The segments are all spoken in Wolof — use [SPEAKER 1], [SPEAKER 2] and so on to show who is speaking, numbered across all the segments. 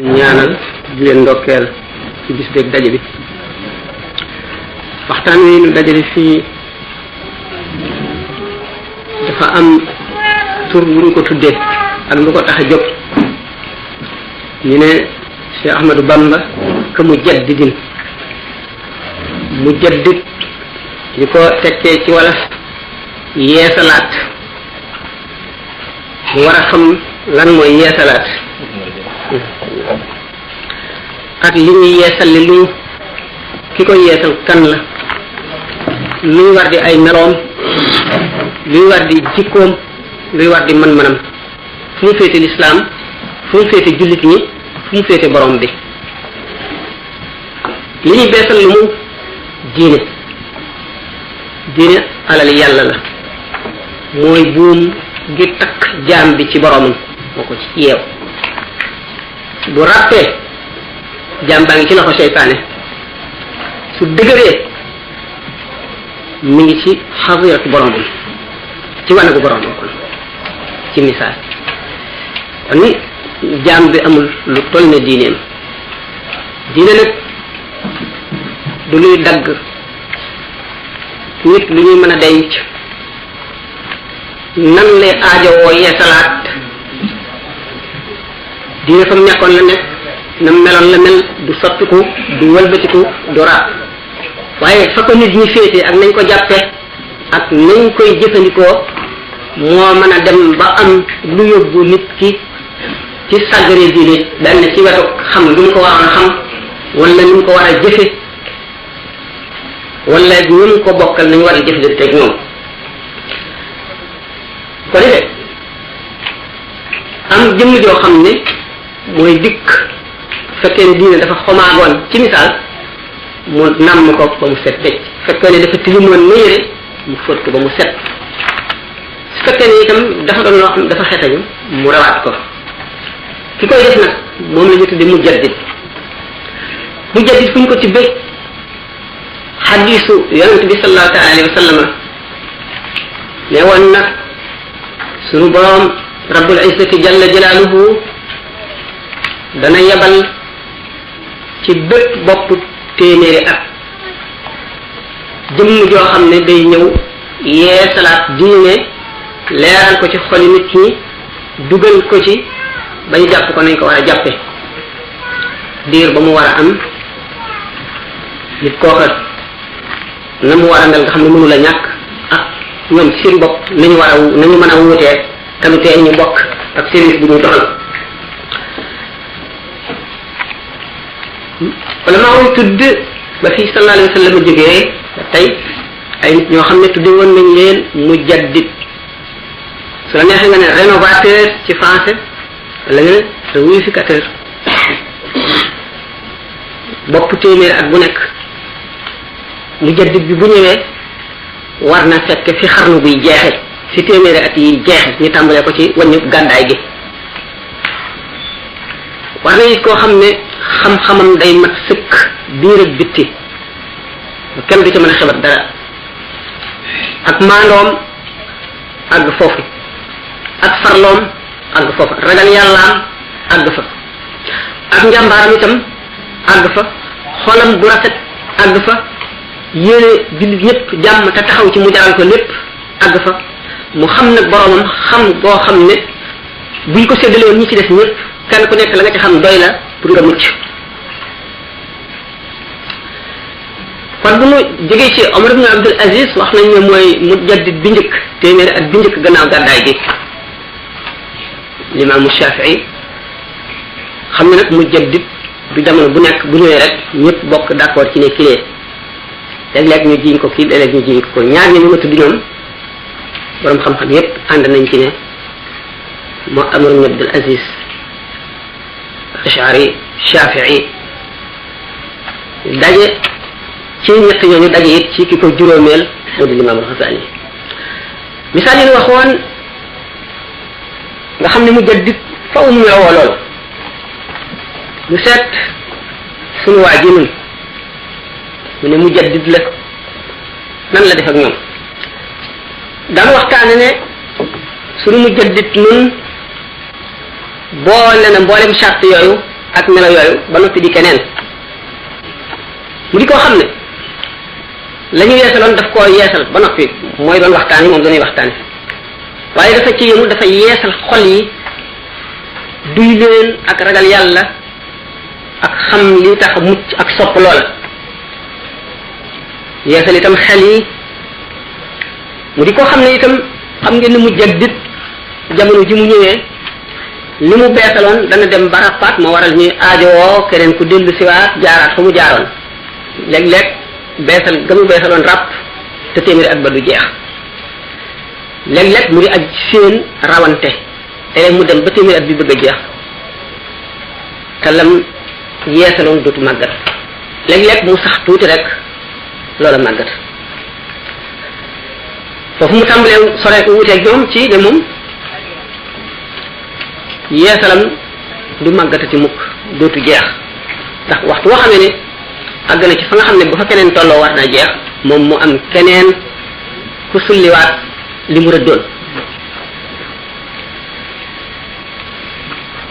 [SPEAKER 1] ñaanal di leen ndokkeel ci bis beeg daje bi waxtaan wi ñu dajale fii dafa am tur bu ñu ko tuddee ak lu ko tax a jóg ñu ne Cheikh Ahmadou Bamba ka mujaddidin mujaddid li ko tekkee ci wala yeesalaat mu war a xam lan mooy yeesalaat ak li ñuy yeesal li lu ki koy yeesal kan la luy war di ay meloom luy war di jikkoom luy war di mën-mënam fu mu féete lislaam fu mu féete jullit ñi fu mu féete borom bi li ñuy beesal lu mu diine alal yàlla la mooy buum gi takk jaam bi ci boromam moo ko ci yeew bu ràppee jaam baa ngi ci loxo seytaane su dëgëree mi ngi ci xadiratu boromam ci wanagu boromam kon ci misaal kon ni jaam bi amul lu toll ne diineem diine nag du luy dagg nit lu ñuy mën a denc nan lay aajowoo yeesalaat diine fa mu nekkoon la nekk na meloon la mel du soppiku du wëlbatiku du raab waaye fa ko nit ñi féete ak nañ ko jàppe ak nañ koy jëfandikoo moo mën a dem ba am lu yóbbu nit ki ci sàggare diine benn ci wetu xam lu mu ko waroon a xam wala ni mu ko war a jëfe wala ñu mu ko bokkal nañu war a jëflante ak ñoom ko defee am jëmm joo xam ne mooy dikk fekkee ne diine dafa xomaagoon ci misaal mu nàmm ko ba mu set becc fekkee ne dafa tilimoon na yére mu fóot ko ba mu set su fekkee ne itam dafa doon loo xam dafa xetañu mu rawaat ko ki koy def nag moom la ñu tudde mujaddid fu ñu ko tibbee xadiisu yonent bi sallallahu alayhi wa sallam ne woon nag sunu boroom rabbul izzati jalla jalaaluhu dana yebal ci bépp bopp téeméeri at jëmm joo xam ne day ñëw yeesalaat diine leeral ko ci xoli nit ñi dugal ko ci bañ jàpp ko nañ ko war a jàppe diir ba mu war a am nit kooka na mu war a mel nga xam ne mënu la ñàkk ah ñoom ci seen bopp nañu mën a wuutee tamit tey ñu bokk ak service bu ñuy doxal wala maa woon tudd ba fii sallallahu alayhi wa sallam jógee tey ay nit ñoo xam ne tudde woon nañ leen mujaddid su la neexee nga ne rénovateur ci français wala nga ne réunificateur bopp téeméer at bu nekk mujaddid bi bu ñëwee war na fekk fi xarnu buy jeexe fi téeméeri at yi jeexe ñu tàmbalee ko ci wàññi gàddaay gi war na it koo xam ne xam-xamam day mat sëkk biir ak bitti kenn du ca mën a xebat dara ak maandoom àgg foofu ak farloom àgg foofu ragal yàllaam àgg fa ak njàmbaaram itam àgg fa xolam bu rafet àgg fa yéene jullit ñëpp jàmm te taxaw ci mu jaral ko lépp àgg fa mu xam nag boromam xam boo xam ne buñ ko séddale woon ñi ci des ñëpp kenn ku nekk la nga ci xam doy la pour nga mucc kon bu mu jógee ci Omar ibn Abdul Aziz wax nañ ne mooy mujaddid bi njëkk téeméeri at bi njëkk gannaaw gàddaay gi limaamu Shafii xam ne nag mujaddid du jamono bu nekk bu ñëwee rek ñëpp bokk d'accord ci ne kilee léeg-léeg ñu jiñ ko kii léeg-léeg ñu jiñ ko ñaar ñi ma tudd ñoom borom xam-xam yépp ànd nañ ci ne moo Omar ibn Abdul Aziz Ash'ari Shafii daje ci ñett ñooñu daje it ci ki ko juróomeel moo di Limaam al-Ghazali misaal yi ñu waxoon nga xam ne mujaddid faw mu melowoo loolu mu seet suñu waa ji nun mu ne mujaddid la nan la def ak ñoom daan waxtaane ne suñu mujaddid nun boole na mboolem charte yooyu ak melo yooyu ba noppi di keneen mu di koo xam ne la ñu yeesaloon daf koo yeesal ba noppi mooy doon waxtaan yi moom dañuy waxtaane waaye dafa ci yëmu dafa yeesal xol yi duy leen ak ragal yàlla ak xam li tax mucc ak sopp loola yeesal itam xel yi mu di koo xam ne itam xam ngeen ni mu jaddit jamono ji mu ñëwee li mu beesaloon dana dem ba rappaat moo waral ñuy aajowoo keneen ku dellu siwaat jaaraat fa mu jaaroon léeg-léeg beesal ga mu beesaloon ràpp te téeméeri at ba du jeex léeg-léeg mu di aj seen rawante te mu dem ba téeméeri at bi bëgg a jeex te lam yeesaloon dootu màggat léeg-léeg mu sax tuuti rek loola màggat foofu mu tàmbalee sore wuteeg ñoom ci ne moom yeesalam du màggatati mukk dootu jeex ndax waxtu woo xamee ne àgg na ci fa nga xam ne bu fa keneen tolloo war na jeex moom mu am keneen ku sulliwaat li mu rëddoon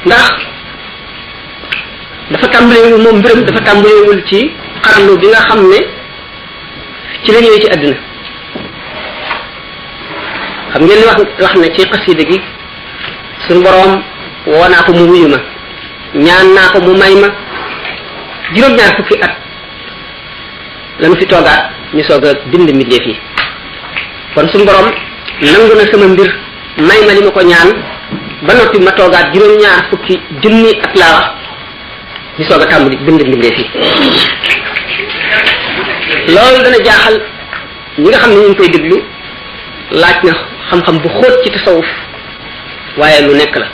[SPEAKER 1] ndax dafa tàmbalewul moom mbiram dafa tàmbalewul ci xarnu bi nga xam ne ci la ñëwee ci àdduna xam ngeen ni wax na ci xasida gi suñu boroom woo naa ko mu wuyu ma ñaan naa ko mu may ma juróom-ñaar fukki at lanu fi toogaat ñu soog a bind mbindeef yi kon suñu boroom nangu na sama mbir may ma li ma ko ñaan ba noppi ma toogaat juróom-ñaar fukki junni at laa wax ñu soog a tàmbali bind mbindeef yi loolu dana jaaxal ñi nga xam ne ñu ngi koy déglu laaj na xam-xam bu xóot ci tasawuf waaye lu nekk la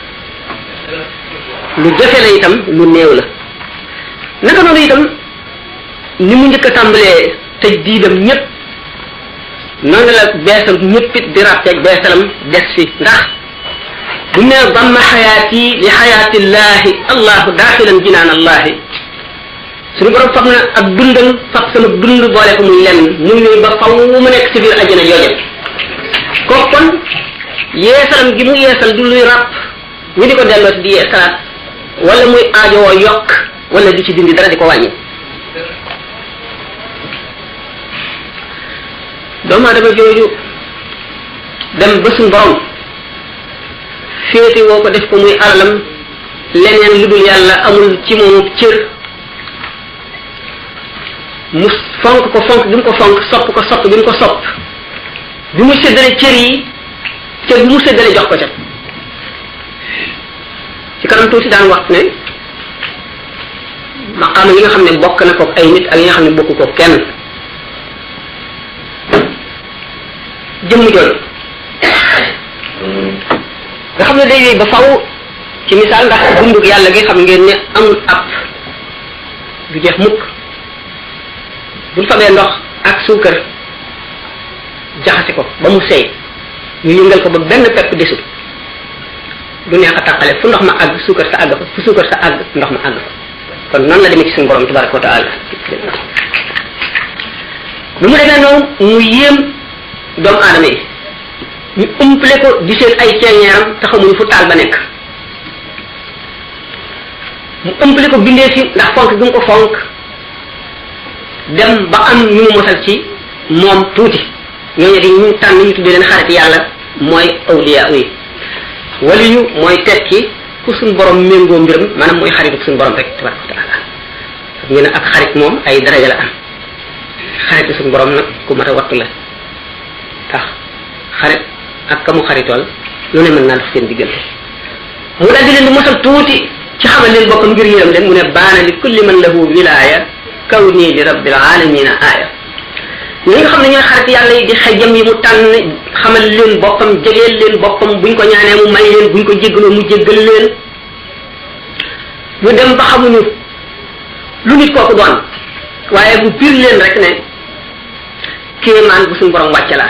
[SPEAKER 1] lu jafe la itam lu néew la naka noonu itam ni mu njëkk a tàmbalee tëj diidam ñëpp noonu la beesal ñëpp it di ràpteeg beesalam des fi ndax bu ne damma xayaati li xayaatillahi allahu daaxilan jinaan allahi suñu borom fab na ak dundam fab sama dund boole ko muy lenn muy wéy ba faw mu nekk ci biir àjjana jooje kooku kon yeesalam gi mu yeesal du luy ràpp ñu di ko delloo si di yeesalaat wala muy aajowoo yokk wala di ci dindi dara di ko wàññi doomu aadama jooju dem ba suñ borom féete woo ko def ko muy alalam leneen lu dul yàlla amul ci moomu cër mu fonk ko fonk bi mu ko fonk sopp ko sopp bi mu ko sopp bi mu séddale cër yi cër bi mu séddale jox ko ca ci kanam tuuti daan wax ne maqaama yi nga xam ne bokk na ko ay nit ak yi nga xam ne bokku ko kenn jëmm jooju nga xam ne day wéy ba faw ci misaal ndax dundug yàlla gi xam ngeen ne amul ab du jeex mukk buñ fabee ndox ak suukar jaxase ko ba mu seey ñu yëngal ko ba benn pepp desul du neex a tàqale fu ndox ma àgg suukar sa àgg fa fu suukar sa àgg ndox ma àgg fa kon noonu la demee ci suñu borom tabaraka wa taala bi mu demee noonu mu yéem doomu aadama yi ñu umpale ko di seen ay ceeñeeram te xamuñu fu taal ba nekk mu umpale ko bindee fi ndax fonk bi mu ko fonk dem ba am ñu mu mosal ci moom tuuti ñooñu di ñu tànn ñu tuddee leen xarit yàlla mooy awliya yi waliyu mooy tekki ku suñ borom méngoo mbiram maanaam mooy xaritu suñ borom rek tabaraka wa taala xam ngeen ne ak xarit moom ay daraja la am xaritu suñ borom nag ku mat a wattu la tax xarit ak ka mu xaritool lu ne mën naa dox seen diggante mu daldi leen di mosal tuuti ci xamal leen boppam ngir yërëm leen mu ne baana li kulli man lahu wilaya kawni li rabbil alamina aaya ñi nga xam ne ñooy xarit yàlla yi di xejjam yi mu tànn xamal leen boppam jegeel leen boppam buñ ko ñaanee mu may leen buñ ko jéggaloo mu jéggal leen ñu dem ba xamuñu lu nit kooku doon waaye bu biir leen rek ne kéemaan bu suñu borom wàcce la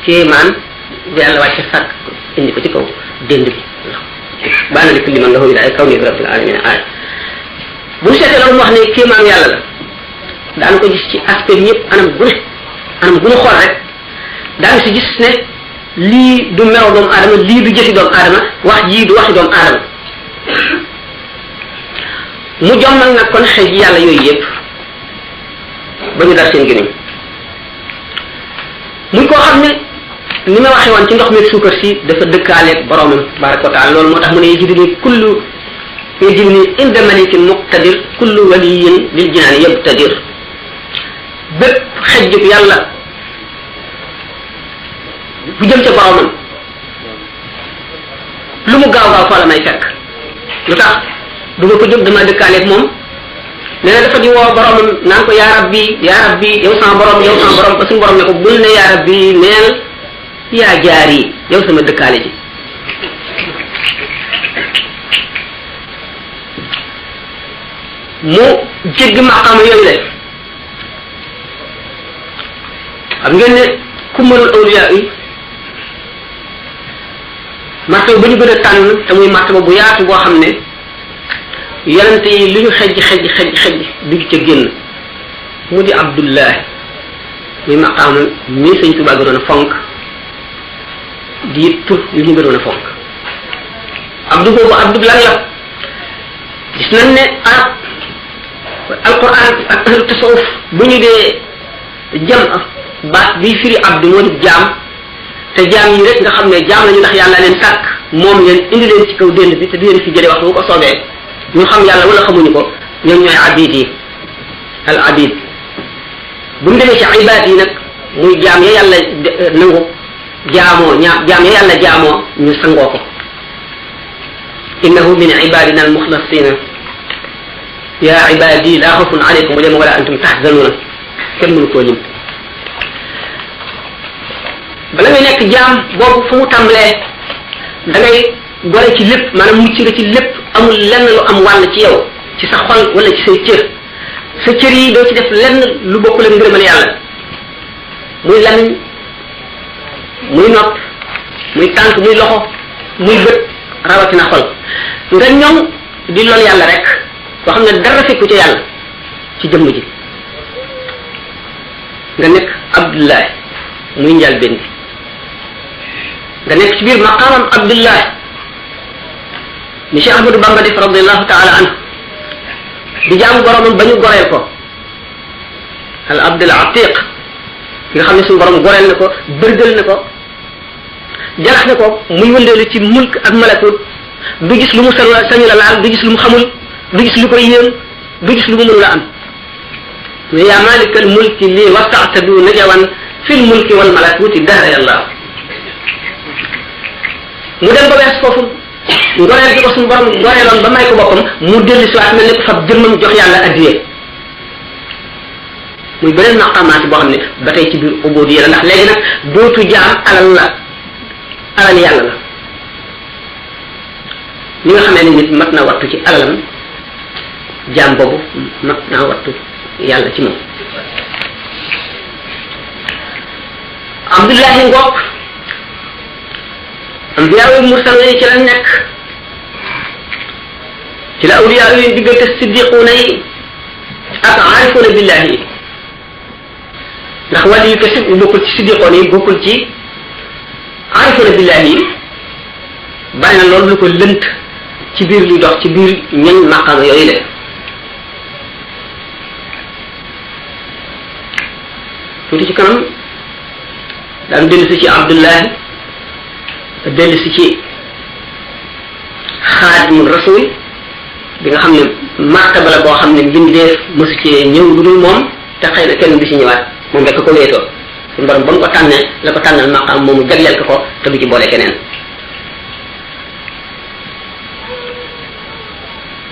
[SPEAKER 1] kéemaan bu yàlla wàcce sàkk indi ko ci kaw dénd bi baana li kulli man lahu wilaaya kawni li rabbil alamina aaya bu ñu seetee loolu mu wax ne kéemaan yàlla la daanu ko gis ci aspect ñëpp anam gu ñu xool rek daanu si gis ne lii du melaw doomu aadama lii du jëfi doomu aadama wax jii du waxi doomu aadama mu jommal nag kon xëy yàlla yooyu yëpp ba ñu dar seen gémmiñ muy koo xam ne ni ma waxee woon ci ndox mi suukar si dafa dëkkaaleeg boromam tabaraka wa taala loolu moo tax mu ne yajiduni inda malikin muqtadir kullu waliyin lil jinaani yabtadir bépp xejjub yàlla bu jëm ca boromam lu mu gaaw gaaw fa la may fekk lu tax du ma ko jóg dama dëkkaaleeg moom nee na dafa di woo boromam naan ko yaa rabbi yow sama borom ba suñu borom ne ko bul ne yaa rabbi neel yaa jaar yi yow sama dëkkaale ji mu jéggi maqaama yooyu le xam ngeen ne ku mënul awliya yi martaba ba ñu gën a tànn te muy martaba bu yaatu boo xam ne yonent yi lu ñu xejj duñ ca génn mu di Abdullahi muy maqaama mii Sëñ Tuubaa gënoon a fonk di tur yu ñu gënoon a fonk abdu boobu abdu lan la gis nañ ne arab alquran ak ahlu tasawuf bu ñu dee jam baat bi firi abdu moo di jaam te jaam yi rek nga xam ne jaam lañu ndax yàlla leen tàkk moom leen indi leen ci kaw dénd bi te di leen fi jëlee waxtu bu ko soobee ñu xam yàlla wala xamuñu ko ñoom ñooy abid yi al abid bu ñu demee ci ibaad yi nag muy jaam ya yàlla nangu jaam ya yàlla jaamoo ñu sangoo ko innahu min ibadina al muxlasina ya ibadi la xawfun alaykum wa wala antum tahzanuna kenn mënu koo lim bala ngay nekk jaam boobu fu mu tàmbalee da ngay gore ci lépp maanaam mucc nga ci lépp amul lenn lu am wàll ci yow ci sa xol wala ci say cër sa cër yi doo ci def lenn lu bokkul ak ngërëmal yàlla muy lamiñ muy nopp muy tànk muy loxo muy bët rawatina xol nga ñoŋ di lool yàlla rek koo xam ne dara fekku ci yàlla ci jëmm ji nga nekk Abdullahi muy njaal benn nga nekk ci biir maqaamam Abdullahi ni Cheikh Ahmadou Bamba def radiallahu taala anhu di jaamu boromam ba ñu goreel ko al abdul atiq nga xam ne suñu borom goreel na ko bërgal na ko jarax na ko muy wëndeelu ci mulk ak malakut du gis lu mu sañu la laal du gis lu mu xamul du gis lu koy yéem du gis lu mu mënula am mais yaa malikal mulki lii wastaatadu najawan fil mulki wal malakuti dahra yàlla mu dem ba wees foofu ngoreel gi ko suñu borom ngoreeloon ba may ko boppam mu dellu si waat mel ne ko fab jëmmam jox yàlla addiyee muy beneen maqamaati boo xam ne ba tey ci biir ubudiyya la ndax léegi nag dootu jaam alal la alal yàlla la li nga xamee ne nit mat na wattu ci alalam jaam boobu mat naa wattu yàlla ci moom Abdullahi ngoog ambiyaayu mursal yi ci la nekk ci la awliyaa yi diggante siddiquuna yi ak aarifuuna billahi yi ndax wàllu yu kese bokkul ci siddiquuna yi bokkul ci aarifuuna billahi yi bari na loolu lu ko lënt ci biir luy dox ci biir ñoñ maqaama yooyu le tuuti ci kanam daan dellu si ci Abdullahi dellu si ci xaadimul rasul bi nga xam ne martaba la boo xam ne mbindeef mësu cee ñëw lu dul moom te xëy na kenn du si ñëwaat moom rek ko wéetoo suñu borom ba mu ko tànnee la ko tànnal maqaam moomu jagleel ko te du ci boole keneen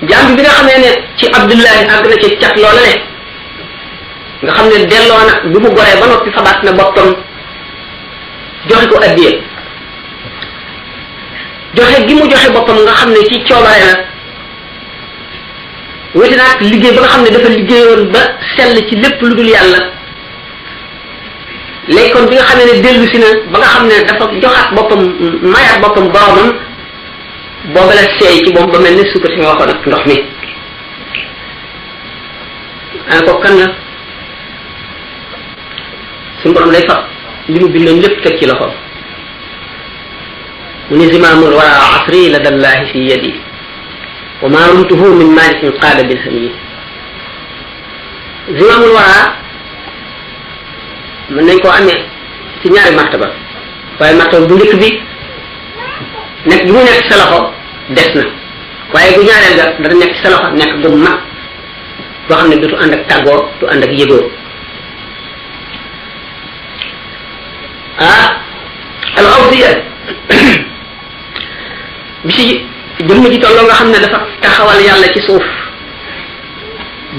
[SPEAKER 1] jaam bi nga xamee ne ci Abdullahi àgg na ci cat loola ne nga xam ne delloo na bi mu goree ba noppi fabaat na boppam joxe ko addiye joxe gi mu joxe boppam nga xam ne ci coobare la weti naag liggéey ba nga xam ne dafa liggéeyoon ba sell ci lépp lu dul yàlla léegi kon bi nga xam ne dellu si na ba nga xam ne dafa joxaat boppam mayaat boppam boromam booba la seey ci moom ba mel ne sukkar si nga waxoon ak ndox mi ana ko kan la suñu borom day fab li mu bindoon lépp teg ci loxoom mu ne zimaamul wara asri la dallahi fi yadi wa ma rumtuhu min malikin qaada bil hamiyi zimaamul waraa mën nañ koo amee ci ñaari martaba waaye martaba bu njëkk bi nekk bi mu nekk ci sa loxo des na waaye bu ñaareel ga dana nekk ci sa loxo nekk gu mag boo xam ne du ànd ak tàggoo du ànd ak yëgoo al awdiya bi si jëmm ji tolloo nga xam ne dafa taxawal yàlla ci suuf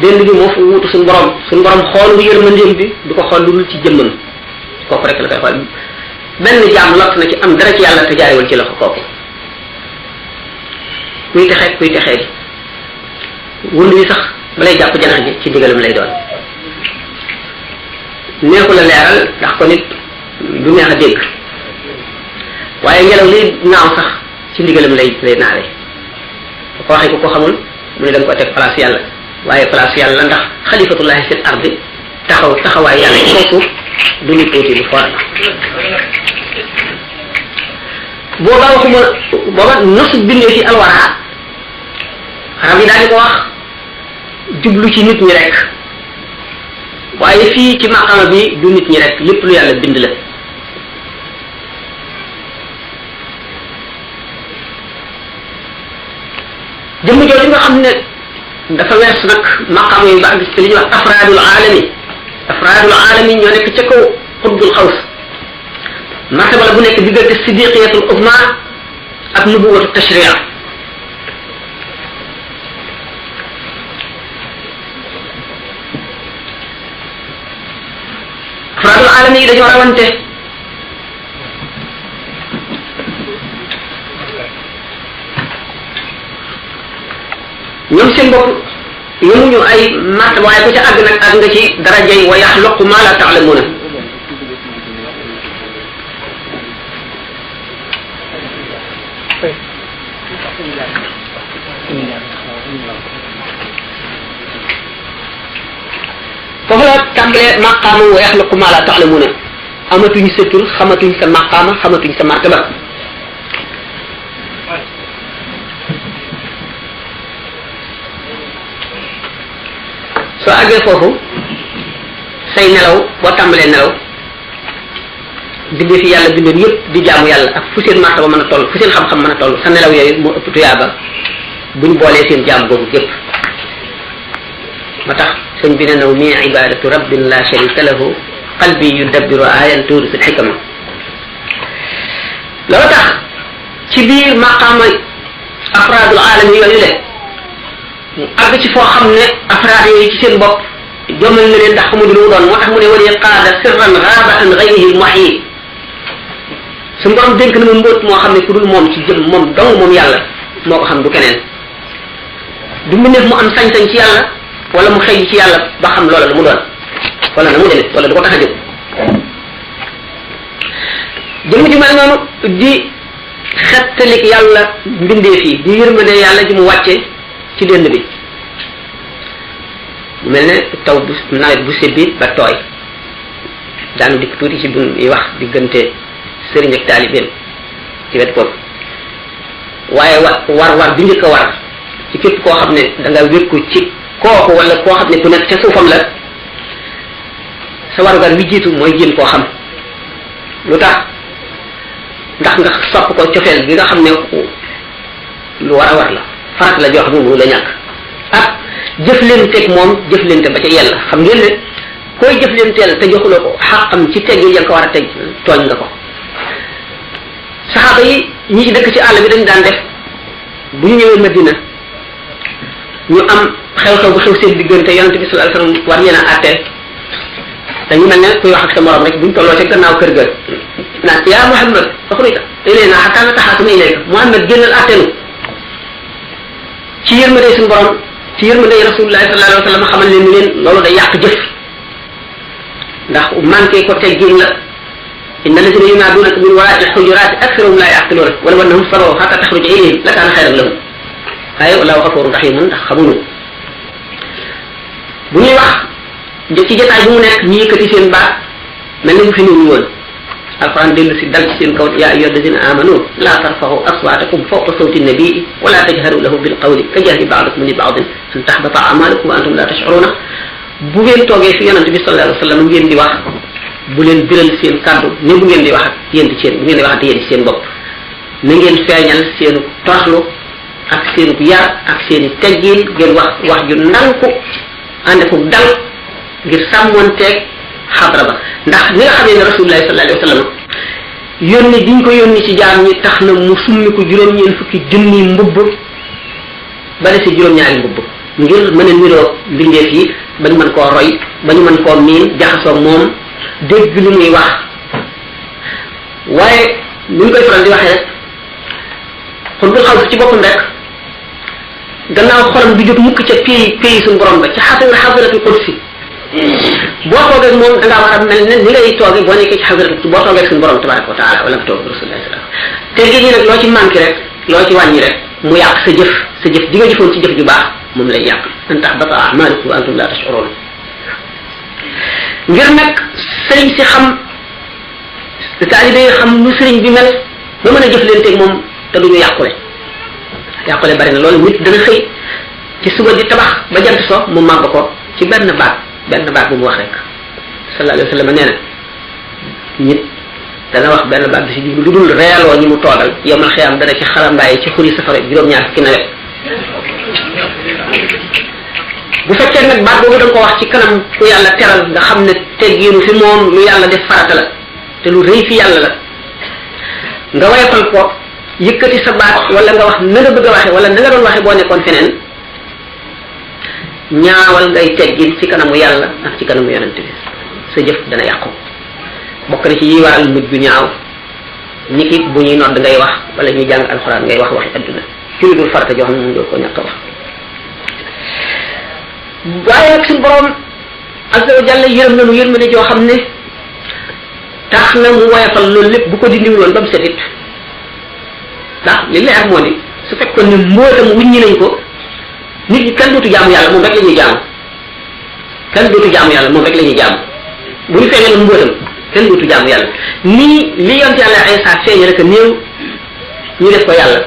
[SPEAKER 1] dend bi moo fa wuutu suñu borom xoolu yërmandeem bi du ko xool lu dul ci jëmmam kooku rek la koy xool benn jaam lott na ci am dara ci yàlla te jaarewul ci loxo kooku kuy texee gi wund wi sax balay jàpp janax ji ci digalam lay doon neexu la leeral ndax ko nit du neex a dégg waaye ngelaw li naaw sax ci ndigalam lay naawee ko waxee ku ko xamul mu ne da nga ko teg place yàlla waaye place yàlla ndax xalifatullahi fil ardi taxawaay yàlla ci kaw suuf du ñu tuuti lu foor boobaa waxuma booba nosu bindee fi alwaraa xarab yi daal di ko wax jublu ci nit ñi rek waaye fii ci maqama bi du nit ñi rek lépp lu yàlla bind la jëmm jooju nga xam ne dafa wees nag maqama yi ba àgg ci li ñuy wax afraadul aalami ñoo nekk ca kaw xutbul xaws martaba la bu nekk diggante siddiqiyatul uzma ak nubuwatu tashriya afraadul aalami yi dañoo rawante ñoom seen bopp yemuñu ay martaba waaye ku ca àgg nag àgg nga ci darajay wa yaxluqu ma la ta'lamuna foofu la tàmbalee maqaama wa yaxluqu ma la ta'lamuna amatuñ sa tur xamatuñ sa maqaama xamatuñ sa martaba soo àggee foofu say nelaw boo tàmbalee nelaw bindee fi yàlla bindoon yëpp di jaamu yàlla ak fu seen martaba mën a toll fu seen xam-xam mën a toll sa nelaw yooyu moo ëpp tuyaaba buñ boolee seen jaam googu gépp ma tax sëñ bi ne naw mi ibadatu rabbin la sharika lahu qalbi yudabbiru ayan tuurisul xikama loolu tax ci biir maqaama afraadul aalami yooyu le mu àgg ci foo xam ne afraad yooyu ci seen bopp jommal na leen ndax xamuñu lu mu doon moo tax mu ne wali qaada sirran raaba an gayrihi muhyi su borom dénk na mu mbóot moo xam ne ku dul moom ci jëm moom dong moom yàlla moo ko xam du keneen du mu neef mu am sañ-sañ ci yàlla wala mu xëy ci yàlla ba xam loola lu mu doon wala na mu demee wala du ko tax a jóg jëmm ju mel noonu di xettalik yàlla mbindeef yi di yërmande yàlla ji mu wàcce ci dënd bi mu mel ne taw bu nawet bu seddi ba tooy daanu dikk tuuti ci bun yi wax diggante sëriñ ak taalibeem ci wet boobu waaye war bi njëkk a war ci képp koo xam ne da nga wékku ci kooku wala koo xam ne ku nekk ca suufam la sa warugar wi jiitu mooy jéem koo xam lu tax ndax nga sopp ko cofeel bi nga xam ne lu war a war la farat la joo xam ne mënu la ñàkk ak jëflenteeg moom jëflente ba ca yàlla xam ngeen ne koy jëflenteel te joxuloo ko xaqam ci teg yi ya nga ko war a teg tooñ nga ko saxaaba yi ñi ci dëkk ci àll bi dañ daan def bu ñu ñëwee Madina ñu am xew-xew bu xew seen diggante yonente bi sallallahu alayhi wasallam war leen a àtte dañu mel ne kuy wax ak sa morom rek buñ tolloo ca gannaaw kër ga naan yaa Muhammad faxruj ilayna hatta nataxaasama ilayka Muhammad génnal àttenu ci yërmande suñu borom ci yërmande Rasulullah sallallahu alayhi wasallam xamal leen ni leen loolu day yàq jëf ndax manqué ko teggin la inna alladhina yunaadunaka min wara'i al-hujurati aktharuhum la ya'qiluna wala annahum sabaru hatta takhruja ilayhim la kana khayran lahum waaye wallahu ghafurun rahimun ndax xamuñu bu ñuy wax ci jotaay bu mu nekk ñi yëkkati seen baat mel ni bu fi ñu woon alquran dellu si dal ci seen kaw yaa ayyuha alladina amanu la tarfaxu aswatakum fawqa sawti nabii wala tajharu lahu bil qawli ka jahri ba'dikum li ba'din an tahbata a'malukum wa antum la tash'uruna bu ngeen toogee fi yonante bi sallallahu alayhi wa sallam ngeen di wax bu leen biral seen kàddu ni bu ngeen di wax ak yéen ci seen bu ngeen di waxante yéen ci seen bopp na ngeen feeñal seenu toroxlu ak seenu yar ak seeni teggin ngeen wax ju ndànku ànd ko dal ngir sàmmonteeg xadra ba ndax ni nga xamee ne rasulullahi sallallahu alayhi wa sallam yónni diñ ko yónni ci jaam ñi tax na mu summi ko juróom-ñeent fukki junni mbubb ba dese juróom-ñaari mbubb ngir mën a niroo mbindeef yi ba ñu mën koo roy ba ñu mën koo miin jaxasoo moom dégg li muy wax waaye ni ñu koy faral di waxee rek xutbul xaw ci boppam rek gannaaw xolam du jóg mukk ca pays suñu borom ba ci xadaratul qudsi boo toogee moom da ngaa war a mel ne ni ngay toogee boo nekkee ci xadaratul boo toogee suñu borom tabaraka wa taala wala nga toog rasulullah sallallahu alayhi wasallam te gi ñi nag loo ci manqué rek loo ci wàññi rek mu yàq sa jëf ji nga jëfoon ci jëf ju baax moom lay yàq an tahbata a'malukum wa antum la tash'urun ngir nag sëriñ si xam taalibe yi xam nu sëriñ bi mel ba mën a jëflanteeg moom te duñu yàqule bari na loolu nit dana xëy ci suba di tabax ba jant so mu màbb ko ci benn baat bu mu wax rek sallallahu alayhi wa sallam nee na nit dana wax benn baat bi si jublu lu dul reeloo ñi mu toogal yomal xiyaam dana ci xalambaay ci xuri safara juróom-ñaar fukki nawet bu fekkee nag baat boobu da nga ko wax ci kanam ku yàlla teral nga xam ne teggiinu fi moom lu yàlla def farata la te lu rëy fi yàlla la nga wayfal ko yëkkati sa baat wala nga wax na nga bëgg a waxe wala na nga doon waxe boo nekkoon feneen ñaawal ngay teggin ci kanamu yàlla ak ci kanamu yonente bi sa jëf dana yàqu bokk na ci yi waral mujj bu ñaaw niki bu ñuy nodd ngay wax wala ñuy jàng alxuraan ngay wax waxi adduna ci lu dul farata joo xam ne mu ko ñàkk a wax waaye nag suñu borom azza wa jalla yërëm na nu yërmande joo xam ne tax na mu woyafal loolu lépp bu ko dindiwul woon ba mu setit ndax li leer moo di su fekkoon ne mbootam wuññi nañ ko nit ñi kenn dootu jaamu yàlla moom rek la ñuy jaamu kenn dootu jaamu yàlla moom rek la ñuy jaamu bu ñu feeñaloon mbootam kenn dootu jaamu yàlla nii li yonte yàlla Isa feeñe rek a néew ñu def ko yàlla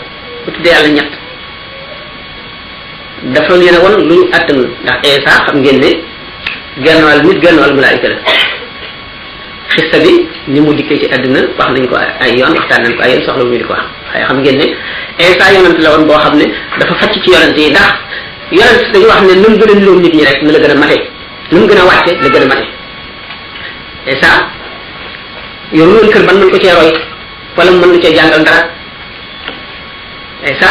[SPEAKER 1] bu tuddee yàlla ñett dafa leen a won lu ñu àttanul ndax Isa xam ngeen ne genn wàll nit genn wàll malaayika la xista bi ni mu dikkee ci àdduna wax nañ ko ay yoon waxtaan nañ ko ay yoon soxla ñu di ko wax waaye xam ngeen ne Isa yonent la woon boo xam ne dafa facc ci yonent yi ndax yonent dañu wax ne nu mu gën a niroom nit ñi rek na la gën a mate nu mu gën a wàcce la gën a mate Isa yoru woon kër ban mën ko cee roy wala mu mën na cee jàngal dara Isa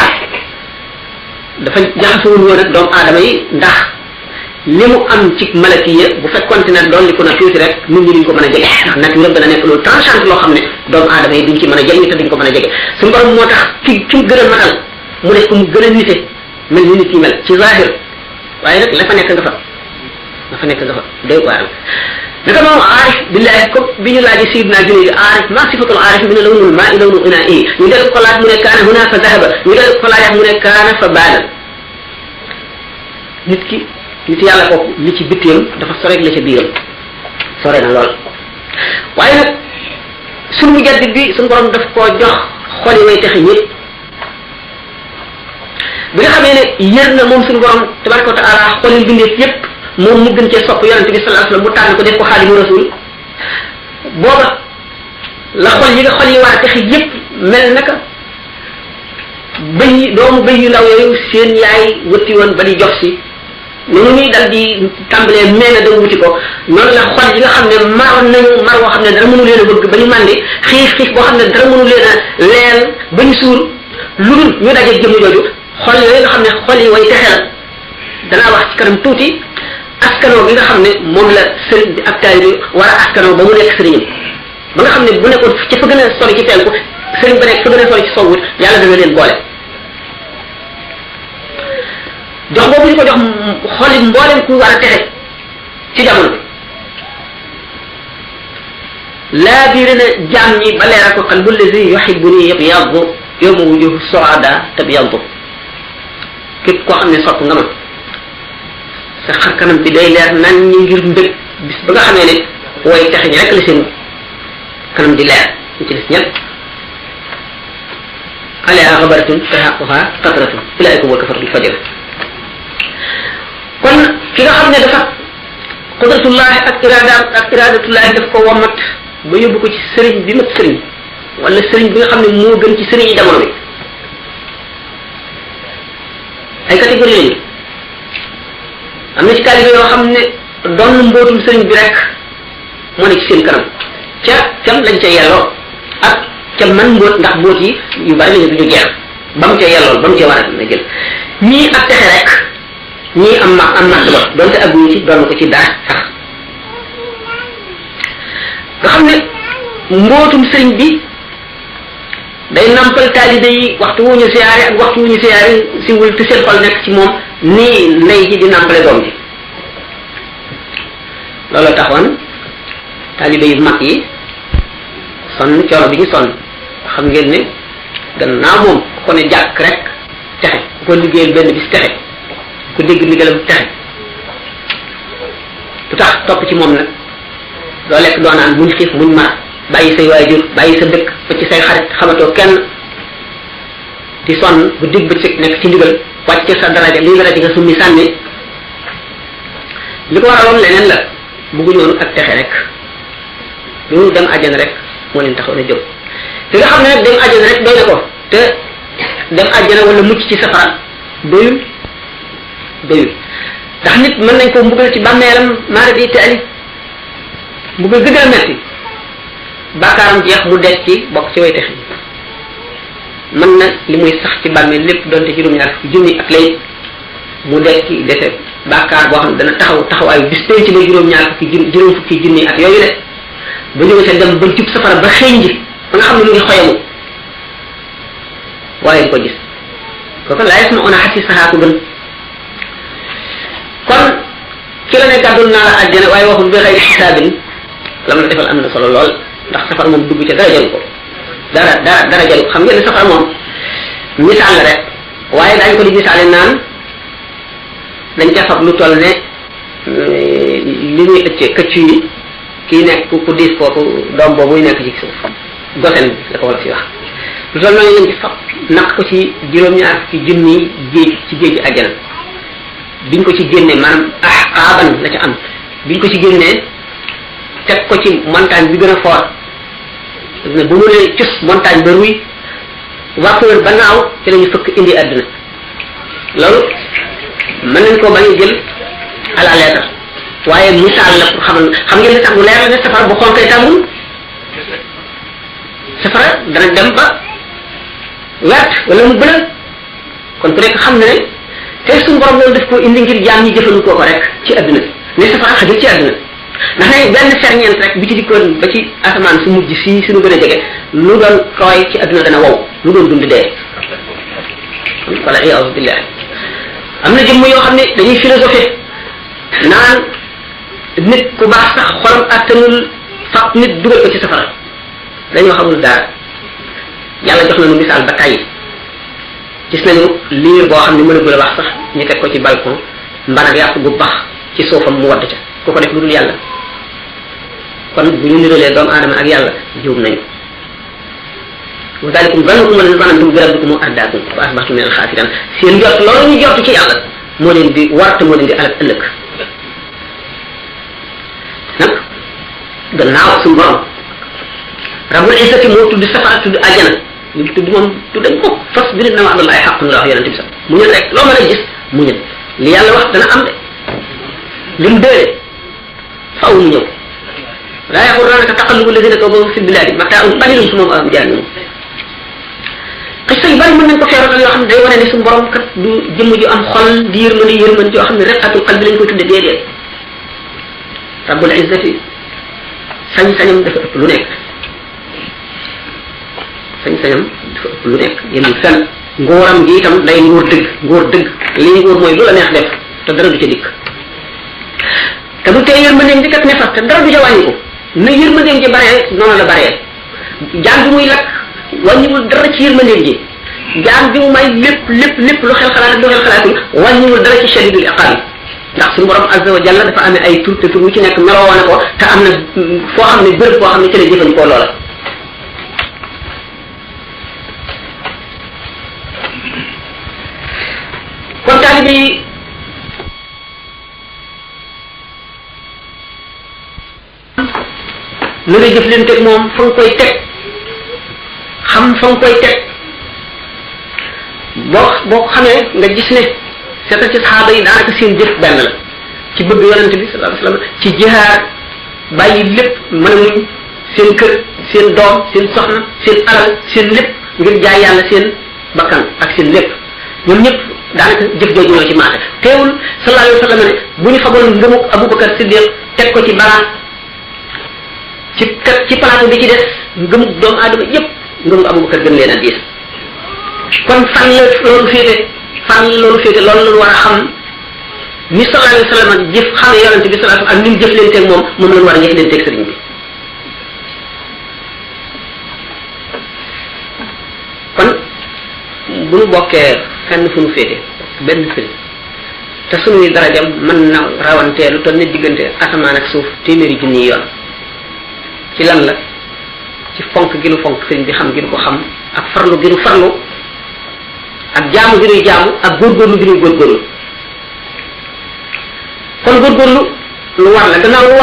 [SPEAKER 1] dafa jaxasowul woon ak doomu aadama yi ndax li mu am ci malakiya bu fekkonte ne doon li ko na tuuti rek nit ñi duñ ko mën a jege ndax nature dana nekk loolu tranchant loo xam ne doomu aadama yi duñ ci mën a jëriñu te duñ ko mën a jege suñu borom moo tax ki gën a matal mu def ko mu gën a nite mel ni nit ñi mel ci zahir waaye nag la fa nekk nga fa day waar naka moom aarif billahi ko bi ñu laajee sayidna Junayd aarif ma sifatul aarif min lawnul maa lawnu inaa'i ñu del ko laaj mu ne kaana huna fa zahaba ñu del ko laaj mu ne kaana fa baana nit yàlla kooku li ci bitteem dafa sore la ca biiram sore na lool waaye nag suñu mujaddid bi suñu borom daf koo jox xoli way texe ñëpp bi nga xamee ne yër na moom suñu borom tabaraka wa taala xolil bindeef yëpp moom mu gën cee sopp yonente bi sallallahu alayhi wasallam mu tànn ko def ko xaadimu rasul booba la xol yi nga xol yi war a texe yëpp mel naka bëy doomu bëy yu ndaw yooyu seen yaay wëtti woon ba di jox si noonu ñuy dal di tàmbalee meena dem wuti ko noonu la xol yi nga xam ne maroon nañu mar woo xam ne dara mënu leen a bëgg ba ñu màndi xiif boo xam ne dara mënu leen a leel ba ñu suur lu dul ñu daje jëmm jooju xol yooyu nga xam ne xol yi way texe la danaa wax ci kanam tuuti askanoo bi nga xam ne moom la sëriñ bi ak taalibe bi war a askanoo ba mu nekk sëriñam ba nga xam ne bu nekkoon ca fa gën a sori ci penku sëriñ ba nekk fa gën a sori ci sowwut yàlla dana leen boole jox boobu ñu ko jox xoli mboolem ku war a texe ci jamono bi laa biir na jaam ñi ba leeral ko qalbu allazi yuhibbuni yabyaddu yawma wujuhu suada tabyaddu képp koo xam ne sopp nga ma sa xar kanam bi day leer nan ñi ngir mbëg bis ba nga xamee ne way texe ñi rek la seen kanam di leer ñu ci des ñëpp alayha xabaratun tahaquha qatratun ulaika huwa kafarul fajr kon ki nga xam ne dafa qudratullah ak iradatullahi daf ko womat ba yóbbu ko ci sëriñ bi mat sëriñ wala sëriñ bi nga xam ne moo gën ci sëriñ yi jamono bi ay catégorie lañu am na ci taalibe yoo xam ne doon mbootum sëriñ bi rek moo ne ci seen kanam ca cam lañ ca yelloo ak ca man mbóot ndax mbóot yi yu bari lañu duñu jeex ba mu ca yellool ba mu ca war a na jël ñii ak texe rek ñii am màgg ba donte agguñu ci doon ko ci dara sax nga xam ne mbootum sëriñ bi day nampal taalibe yi waxtu wu ñu siyaare ak waxtu wu ñu siyaare siwul te seen xol nekk ci moom nii ndey ji di nampale doom ji loolu taxoon taalibe yu mag yi sonn coono bi ñu sonn xam ngeen ne gannaaw moom ku ko ne jàkk rek texe ku ko liggéeyal benn bis texe ku dégg ndigalam texe lu tax topp ci moom nag doo lekk doo naan muñ xiif muñ mar bàyyi say waajur bàyyi sa dëkk ba ci say xarit xamatoo kenn di sonn bu digg bëccëg nekk ci ndigal wàcce sa daraja lii daraja nga summi sànni li ko waraloon leneen la bëgguñu woon ak texe rek loolu dem àjjana rek moo leen taxaw na jóg te nga xam ne nag dem àjjana rek doy na ko te dem àjjana wala mucc ci safara doyul ndax nit mën nañ ko mbugal ci bàmmeelam maara di taali mbugal gën a metti bàkkaaram jeex mu des ci bokk ci way texe mën na li muy sax ci bàmmeel lépp donte juróom-ñaar fukki junni ak lay mu des ci dese bàkkaar boo xam ne dana taxawaayu bis penc ba juróom fukki junni at yooyu de ba jóge sa dem ba jub safara ba xëy ji ba nga xam ne mu ngi xoyamu waaye du ko gis kooku laa yes ma on a xasi saxaaku gën kon ki la ne gàddul naa la àjjana waaye waxul bi xëy xisaabin lam la defal am na solo lool ndax safara moom dugg ca dara jaru ko dara jaru ko xam ngeen ne safara moom misaal la rek waaye daañu ko di misaale naan dañ ca fab lu toll ne li ñuy ëccee këccu yi kii nekk ku diis kooku doom boobu nekk ci suuf gosen bi la ko wala fi wax lu toll noonu lañ ci fab naq ko ci juróom-ñaar ci junni géej ci géej gi àjjana biñ ko ci génnee maanaam aaban la ca am biñ ko ci génnee teg ko ci montagne bi gën a fort ne bu mu nee cus montagne ba ruy vapeur ba naaw ci lañu fëkk indi àdduna loolu mën nañ koo bañ a jël à la lettre waaye misaal la pour xam ngeen ne tax mu leer la ne safara bu xonkee tàngul safara dana dem ba wert wala mu bëla kon ku nekk xam na ne te suñu borom loolu daf ko indi ngir jaam ñi jëfandikoo ko rek ci àdduna ne safara xajul ci àdduna ndax ne benn ferñeent rek bi ci dikkoon ba ci asamaan su mujj si suñu gën a jege lu doon tooy ci àdduna dana wow lu doon dund dee wala iyaasu billahi am na jëmm yoo xam ne dañuy philosophé naan nit ku baax sax xolam attanul fab nit dugal ko ci safara dañoo xamul dara yàlla jox nañu misaal ba tàyyi gis nañu liir boo xam ne mënagul a wax sax ñu teg ko ci balcon mbanag yàpp gu bax ci suufam mu wadd ca ku ko def lu dul yàlla kon bu ñu niralee doomu aadama ak yàlla juum nañu wa dalikum zannukum alladhi zanantum bi rabbikum ardaakum fa asbahtum min al-khasirin seen njort loolu ñu jort ci yàlla moo leen di warte moo leen di alal ëllëg nag gannaaw suñu borom rabbul izzati moo tudd safara tudd àjjana ñu tudd moom tuddañ ko fas bi na wa'da Allahi haqqun la wax yonente bi sax mu ñëw rek loo mën a gis mu ñëw li yàlla wax dana am de lim déere faaw mu ñëw laa yaxurrannaka taqallubu alladhina kafaru fi biladi mataa'un qalilun summa ma'waahum jahannam xista yu bari mën nañ ko feeroon yoo xam ne day wane ne suñu borom kat du jëmm ju am xol di yërmande joo xam ne riqqatul qalbi lañ koy tudde déedéet rabbul izzati sañ-sañam dafa ëpp lu nekk sañ-sañam dafa ëpp lu nekk yemul fenn nguuram gi itam day nguur dëgg lii nguur mooy lu la neex def te dara du ca dikk te du tee yërmandeem ji kat ne fa te dara du ca wàññi ko na yërmandeem ji baree noonu la baree jaam bi muy lakk wàññiwul dara ci yërmandeem ji jaam bi mu may lépp lu xel xalaat ak lu xel xalaatul wàññiwul dara ci shadidul iqaab ndax suñu borom azza wa jalla dafa amee ay tur te tur wu ci nekk meloo woon ko te am na foo xam ne bërëb boo xam ne ci la jëfandikoo loola ni lu ngay jëflanteeg moom fa nga koy teg xam fa nga koy teg boo xamee nga gis ne seetal ci saxaaba yi daanaka seen jëf benn la ci bëgg yonente bi sallallahu alayhi wasallam ci jihaad bàyyi lépp mën a muñ seen kër seen doom seen soxna seen alal seen lépp ngir jaay yàlla seen bakkan ak seen lépp ñoom ñëpp daanaka jëf jooju ñoo ci maate teewul sallallahu alayhi wasallam ne bu ñu fagoon ngëmuk Abubakar Siddiq teg ko ci balaa ci plateau bi ci des ngëmuk doomu aadama yépp ngëmuk Abubakar gën leen a diis kon fan la loolu féete loolu la war a xam ni sallallahu alayhi wasallam jëf xam ne yonente bi sallallahu alayhi wasallam ak ni mu jëflanteeg moom lañu war a jëflanteeg sëriñ bi kon bu ñu bokkee fenn fu ñu féete benn sëriñ te suñuy darajam mën na rawantee lu toll ne diggante asamaan ak suuf téeméeri junni yoon ci lan la ci fonk gi nu fonk sëriñ bi xam gi nu ko xam ak farlu gi nu farlu ak jaamu gi nuy jaamu ak góorgóorlu gi nuy góorgóorlu kon góorgóorlu lu war la gannaaw lu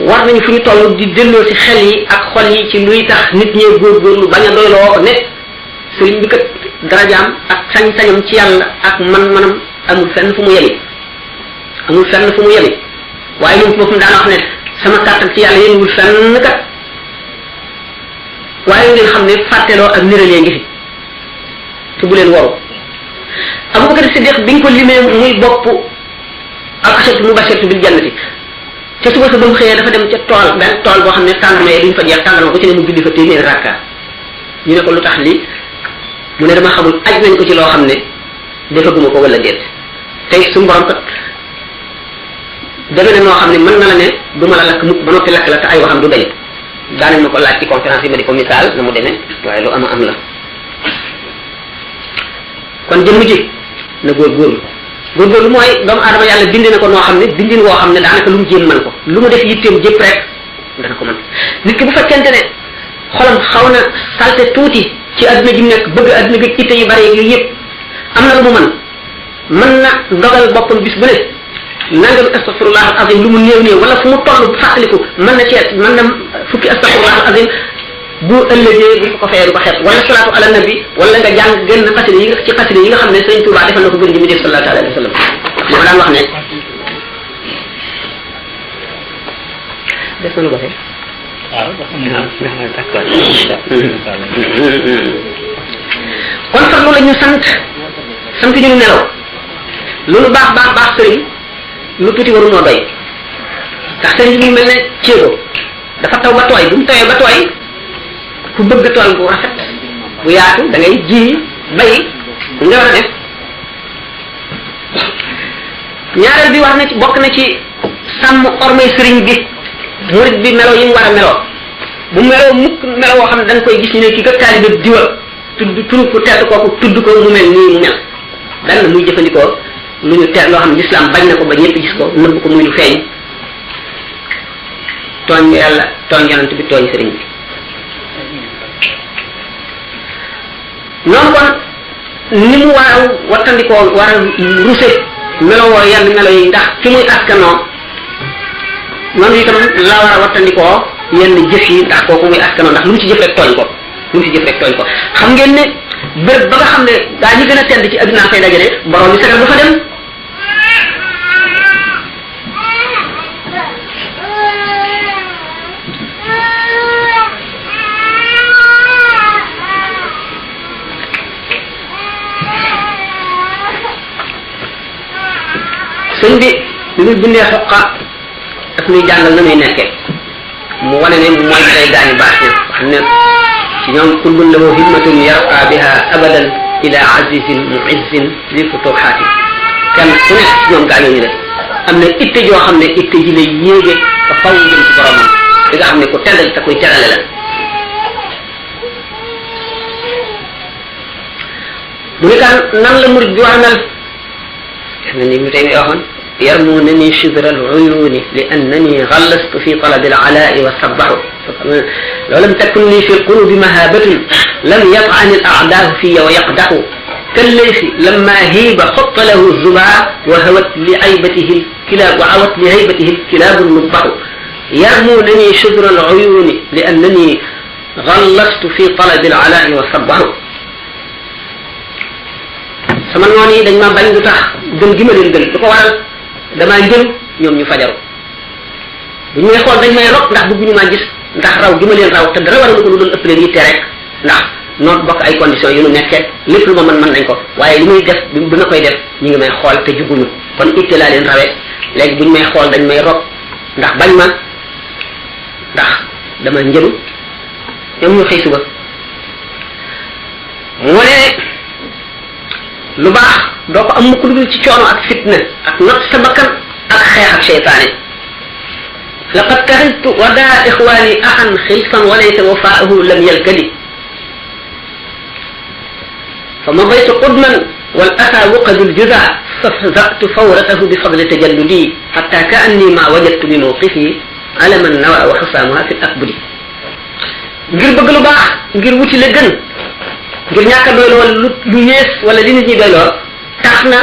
[SPEAKER 1] war nañu fu ñu toll di delloo ci xel yi ak xol yi ci luy tax nit ñee góorgóorlu bañ a doyloo ne sëriñ bi kat darajaam ak sañ-sañam ci yàlla ak man-manam amul fenn fu mu yemi waaye moom boppam daan wax ne sama kàttan ci yàlla yénwul fenn kat waaye ngeen xam ne fàtteloo ak niralee ngi fi te bu leen waru Abubakar Siddiq biñ ko limee muy bopp al ashatu mubashiratu bil jannati te suba sa ba mu xëyee dafa dem ca tool boo xam ne tàndarma yee duñ fa jeex tàndarma ko ci ne mu julli fa téeméeri rakka ñu ne ko lu tax lii mu ne dama xamul aj nañ ko ci loo xam ne defaguma ko wala déet tey suñu borom kat deme ne noo xam ne mën na la ne du ma la lakk mukk ba noppi lakk la te ay waxam du dañ daanañ ma ko laaj ci conférence yi ma di ko misaal na mu demee waaye lu am la kon jëmm ji na góorgóorlu mooy doomu aadama yàlla bindi na ko noo xam ne bindin woo xam ne daanaka lu mu jéem mën ko lu mu def yitteem jëpp rek dana ko mën nit ki bu fekkente ne xolam xaw na salte tuuti ci adduna ji mu nekk bëgg adduna gi itte yu bari yooyu yëpp am na lu mu mën na dogal boppam bis bu ne nangam astaghfirullah azim lu mu néew wala fu mu toll fàttaliku mën na fukki astaghfirullah azim bu ëllëgee bu ko fayee du ko xeeb wala salaatu ala nabi wala nga jàng génn xasida yi ci xasida yi nga xam ne Sëriñ Tuubaa defal na ko gën ji mu def sallallahu alayhi wa sallam moo daan wax ne des na lu ko fee d'accord kon sax loolu la ñu sant ñu nelaw loolu baax sëriñ lu tuuti waru noo doy ndax sëriñ bi mu mel ne ceebo dafa taw ba tooy bu mu tawee ba tooy ku bëgg tool bu rafet bu yaatu da ngay ji bay nga war a def ñaareel bi wax na ci bokk na ci sàmm ormay sëriñ bi murid bi melo yi mu war a meloo bu meloo mukk melo woo xam ne da nga koy gis ñu ne kii kat taalibe diwa tudd turu ku tedd kooku tudd ko mu mel nii mu mel dan muy jëfandikoo lu ñu teel loo xam ne l'islam bañ na ko ba ñëpp gis ko nëbb ko muy lu feeñ tooñ yàlla tooñ yonent bi tooñ sëriñ bi noonu kon ni mu war a wattandikoo war a ruse melowoo yenn melo yi ndax ki muy askanoo noonu itam la war a wattandikoo yenn jëf yi ndax kooku muy askanoo ndax lu mu ci jëf rek tooñ ko xam ngeen ne béréb ba nga xam ne gaa ñi gën a tedd ci adduna fay dajale borom bi sagal du fa dem sëñ bi muy bindee xoqa daf muy jàngal na muy nekkee mu wane ne mooy day gaañu baax ña xam ne ci ñoom kullun lahu himmatun yarqa biha abadan ila azizin muizzin li futuhaati kenn ku nekk ci ñoom gaañoo ñu ne am na itte joo xam ne itte ji lay yéege ba faw jëm ci boromam li nga xam ne ku tedd te koy terale la mu ne kan nan la murid bi war a mel na ni mu tey ngay waxoon يرمونني شذر العيون لأنني غلست في طلب العلاء والصبح لو لم تكن لي في القلوب مهابة لم يطعن الأعداء في ويقدح كالليث لما هيب خط له الزباع وهوت لعيبته الكلاب وعوت لهيبته الكلاب النبع يرمونني شذر العيون لأنني غلست في طلب العلاء وصبه sama noon yi dañ ma bañ lu tax gën gi ma leen gën lu ko waral damaa njël ñoom ñu fajaru bu ñu may xool dañ may rok ndax bëgguñu maa gis ndax raw gi ma leen raw te dara waralu ko lu doon ëpp leen yitte rek ndax noonu bokk ay conditions yu nu nekkee lépp lu ma mën nañ ko waaye li muy def bi ma koy def ñu ngi may xool te juguñu kon itte laa leen rawee léegi bu ñu may xool dañ may rok ndax bañ ma ndax dama njëlu ñoom ñu xëy suba mu ne lu baax doo ko am mukk lu dul ci coono ak fitna ak not sa bakkan ak xeex ak seytaane laqad taxiltu wadaa ixwaani axan xilsan walaysa wafaahu lam yalkadi fa madaytu qudman wal asa wuqadu ljuda fafzatu fawratahu bi fadli tajalludi xatta ka anni ma wajadtu bi mawqifi alaman nawa wa xusaamuha fi l akbudi ngir bëgg lu baax ngir wuti la gën ngir ñàkk a doyloo wala lu yées wala li nit ñi doyloo tax na